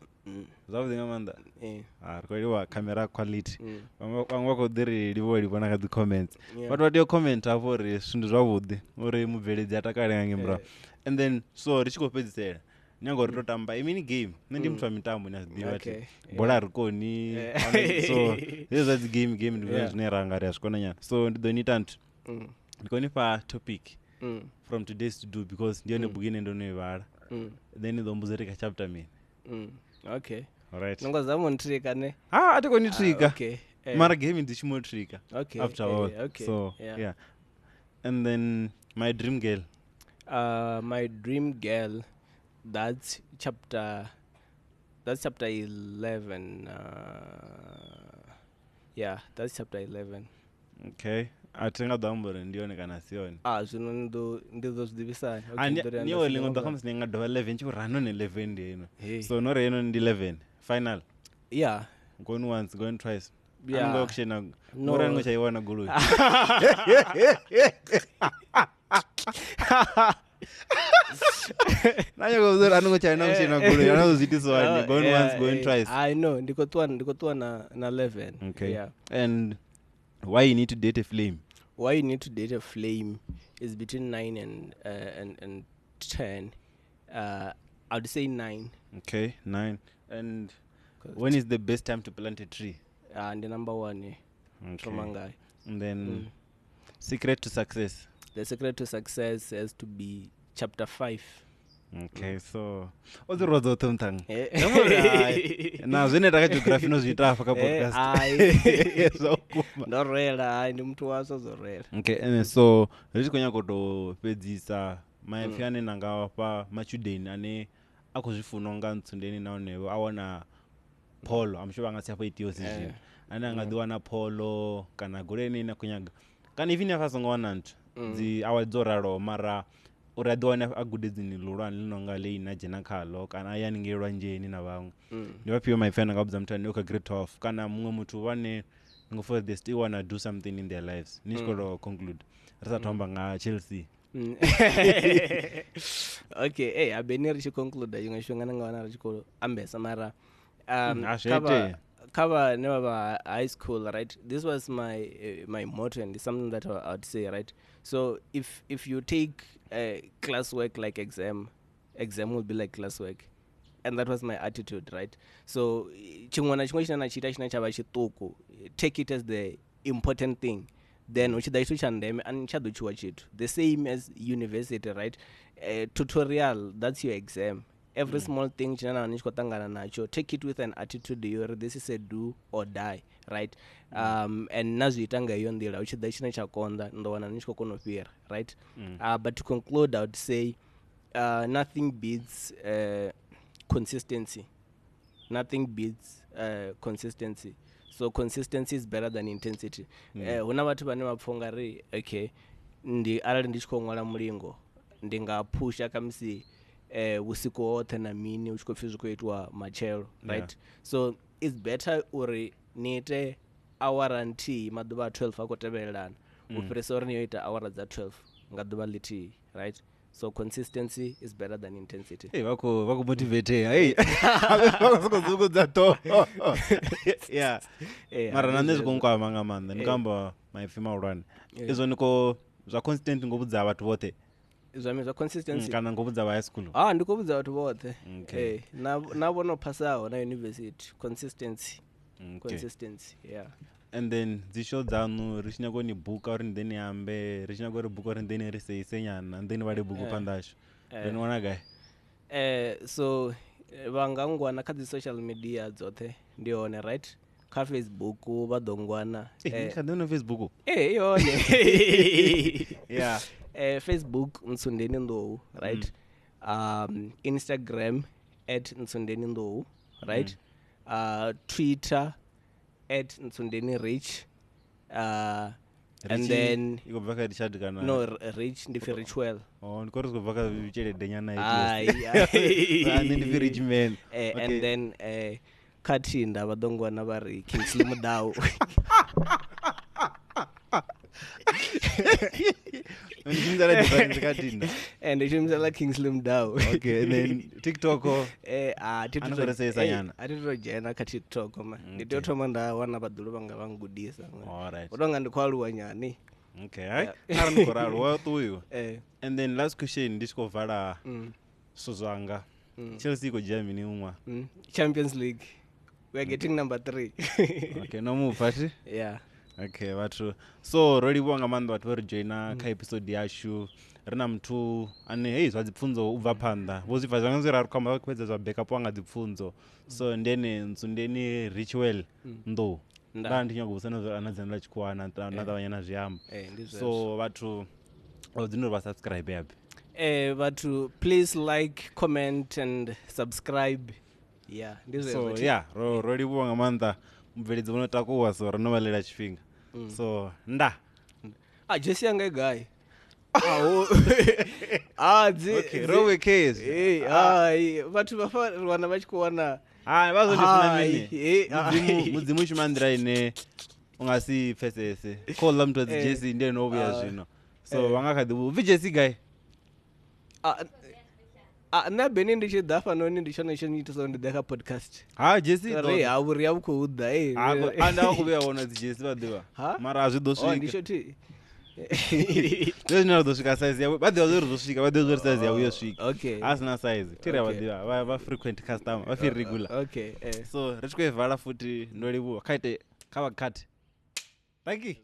Zwavhuḓi nga maanḓa. Ri khou livhuwa camera quality. Vhaṅwe vha khou ḓi ri livhuwa livhona kha dzi comments. Vhathu vha tea u comment hafho uri zwithu ndi zwavhuḓi, uri mubveledzi a takale nga ngei murahu. And then so ri tshi khou fhedzisela, ni nyaga uri to tamba i mini game. Nṋe ndi muthu wa mitambo, ni a zwi ḓivha thi. Bola a ri koni. So hezwi zwa dzi game, game ndi zwone zwine ra nga ri a zwi kona nyana. So ndi ḓo ni ita nthu. Ndi khou ni fha topic from today's to do because ndi yone bugu ine ndo no i vhala. Then ni ḓo mbudza uri kha chapter mini. Okay. All right. Ni ngo zama u ntrika ne? A thi koni trika. Okay. Mara game ndi tshi mo trika. Okay. After all. Okay. So, Yeah. yeah. And then my dream girl. My dream girl, that's chapter 11. Yeah, that's chapter 11. Okay. A thi nga ḓo amba uri ndi yone kana si yone. Zwino ndi ḓo zwi ḓivhisa hani? Okay, ndi ḓo ri Ni anda yo ḽiṅwe singo ḓo khamusi ni nga dovha 11 tshi khou ri none 11 ndi ino. Hey. So no ri ino ndi 11 final. Yeah. Going once, going twice. Yeah. Ani ngo kushena. No. Ngori ani ngo tsha i wana goloi. Na nyaka uri ani ngo tsha ina kushena goloi, ana zwi itiswa hani? Going once, going twice. I know, ndi khou ṱuwa, ndi khou ṱuwa na 11. Okay. Yeah. And why you need to date a flame? Why you need to date a flame is between 9 and 10. I'd say 9. Okay, 9. And Because when is the best time to plant a tree? The number 1. Okay. Thoma ngayo. And then secret to success. The secret to success has to be chapter 5. Okay, so o dzi rwa dzoṱhe mthanga. Na zwine nda kha geography no zwi ita afha kha podcast. Zwa vhukuma. Ndo rwela, hai, ndi muthu wa zwa zwo rwela. Okay, and so ri tshi khou nyaka u tou fhedzisa maipfi ane na nga fha matshudeni ane a khou zwi funa unga Ntsundeni nahone a wana polo, I'm sure vha nga si hafho itiho si zwino, ane a nga ḓi wana polo kana goloi ine ine a khou nyaga, kana even if a songo wana nthu dzi award dzo raloho, mara uri a ḓi wane a gudedzini ḽihulwane ḽi nonga ḽe ine a dzhena khaḽo kana a ye haningei lwanzheni na vhaṅwe. Ndi vhafhio maipfi ane nga vhudza muthu ane u kha grade 12 kana muṅwe muthu vhane ngo for they still wanna do something in their lives, ni tshi khou tou conclude ri sa thomba nga Chelsea? Okay, hey, abeni ri tshi conclude tshiṅwe tshifhinga ni nga wana ri tshi khou ambesa, mara A zwi itea. Kha vhane vha vha high school, right, this was my motto and it's something that I would say, right? So if you take classwork like exam, exam will be like classwork, and that was my attitude, right? So tshiṅwe na tshiṅwe tshine na tshi ita tshine tsha vha tshiṱuku, take it as the important thing, then hu tshi ḓa tshithu tsha ndeme a ni tsha ḓo tshuwa tshithu. The same as university, right? Tutorial, that's your exam. Every small thing tshine na vha ni tshi khou ṱangana natsho, take it with an attitude yori this is a do or die, right? And na zwi ita nga iyo nḓila, hu tshi ḓa tshine tsha konḓa ni ḓo wana ni tshi khou kona u fhira, right? But to conclude, I would say nothing beats consistency. Nothing beats consistency. So consistency is better than intensity. Hu na vhathu vhane vha pfha ungari okay, ndi arali ndi tshi khou ṅwala mulingo ndi nga phusha khamusi vhusiku hoṱhe na mini hu tshi khou pfhi zwi khou itiwa matshelo, right? So it's better uri ni ite awara nthihi maḓuvha a 12 a khou tevhelelana u fhirisa uri ni yo ita awara dza 12 nga ḓuvha ḽithihi, right? So consistency is better than intensity. Hey, vha khou motivatea, hey, vha khou sokou dzungudza ṱhoho, yeah. Mara na nṋe zwi khou nkwama nga maanḓa, ndi khou amba maipfi mahulwane izwo ni khou zwa constant, ngo vhudza vhathu vhoṱhe. Zwa consistency kana ngo vhudza vha high school? Ah, ndi khou vhudza vhathu vhoṱhe. Na vho no phasaho na university, consistency. Consistency, yeah. And then dzi show dzanu ri tshi nyaga u ni buka uri ni ḓe ni ambe, ri tshi nyaga uri buka uri ni ḓe ni ri seise nyana, ni ḓe ni vhale bugu phanḓa hashu, ri ni wana gai? So vha nga ngwana kha dzi social media dzoṱhe, ndi hone, right? Kha Facebook vha ḓo ngwana. Kha ḓi na Facebook? Eh, yone. Yeah. Facebook Ntsundeni Ndou, right? Instagram at Ntsundeni Ndou, right? Twitter at Ntsundeni Rich, and then i khou bva kha Richard kana no, Rich ndi pfi Richwell. Oh, ndi khou ri zwi khou bva kha tshelede nyana. Ai, nṋe ndi pfi Rich man. And then kha Tinder vha ḓo ngwana vha ri Kingsley Mudau. Ndi shumisa la difference kha Tinder. Ndi shumisa la Kingsley Mudau. Okay, and then TikTok? A thi Ano khou seisa nyana. A thi to dzhena kha TikTok, ma ndi tea u thoma nda wana vhaḓulu vhanga vha ngudisa. Alright. U tonga ndi khou aluwa nyani. Okay, hai arali ni khou ralo wa ṱuwiwa. And then last question, ndi tshi khou vala zwithu zwanga, Chelsea i khou dzhia mini ṅwa? Champions League, we are getting number 3. Okay, no mupfa thi. Yeah. Okay, vhathu, so ro livhuwa nga maanḓa vhathu vho ri joina kha episode yashu. Ri na muthu ane hei zwa dzipfunzo u bva phanḓa vho zwi bva zwanga zwi raru khou amba fhedza zwa backup nga dzipfunzo, so ndi ene Ntsundeni Richwell Ndou. Nda ndi nyago vhusa na dzina ḽa tshikhuwa na ṱavhanya na zwi amba. So vhathu vha dzine uri vha subscribe yabe. Vhathu, please like, comment and subscribe. Yeah, ndi zwezwo. So yeah, ro livhuwa nga maanḓa mubveledzi vho no takuwa, so ro no vha ḽela tshifhinga. So nda. Ah, jesi yanga i gai? Aho. Ah, dzi. Okay, ro we case. Eh, hai, vhathu vha fa ri wana vha tshi khou wana. Hai, vha zwo ndi funa mini? Mudzimu shuma nḓila ine u nga si pfesese. Call ḽa muthu wa dzi jesi ndi ene o vhuya zwino. So vha nga kha ḓi vhu jesi gai? A nṋe Beni ndi tshi ḓa fhanoni ndi tshone tsho nyitisa ndi ḓe kha podcast. Ha jesi ri ha vhuri ya vhu khou ḓa eh. A nda khou vhuya vhona dzi jesi vha ḓivha. Mara a zwi ḓo swika. Ndi tsho thi. Zwe zwine ra ḓo swika size yavho vha ḓivha zwo ri ḓo swika, vha ḓivha zwo ri size yavho yo swika. Okay. A sina size thi ri a vha ḓivha vha frequent customer, vha fi regular. Okay. So ri tshi khou i vala futhi, ndo livhuwa kha ite kha vha cut. Thank you.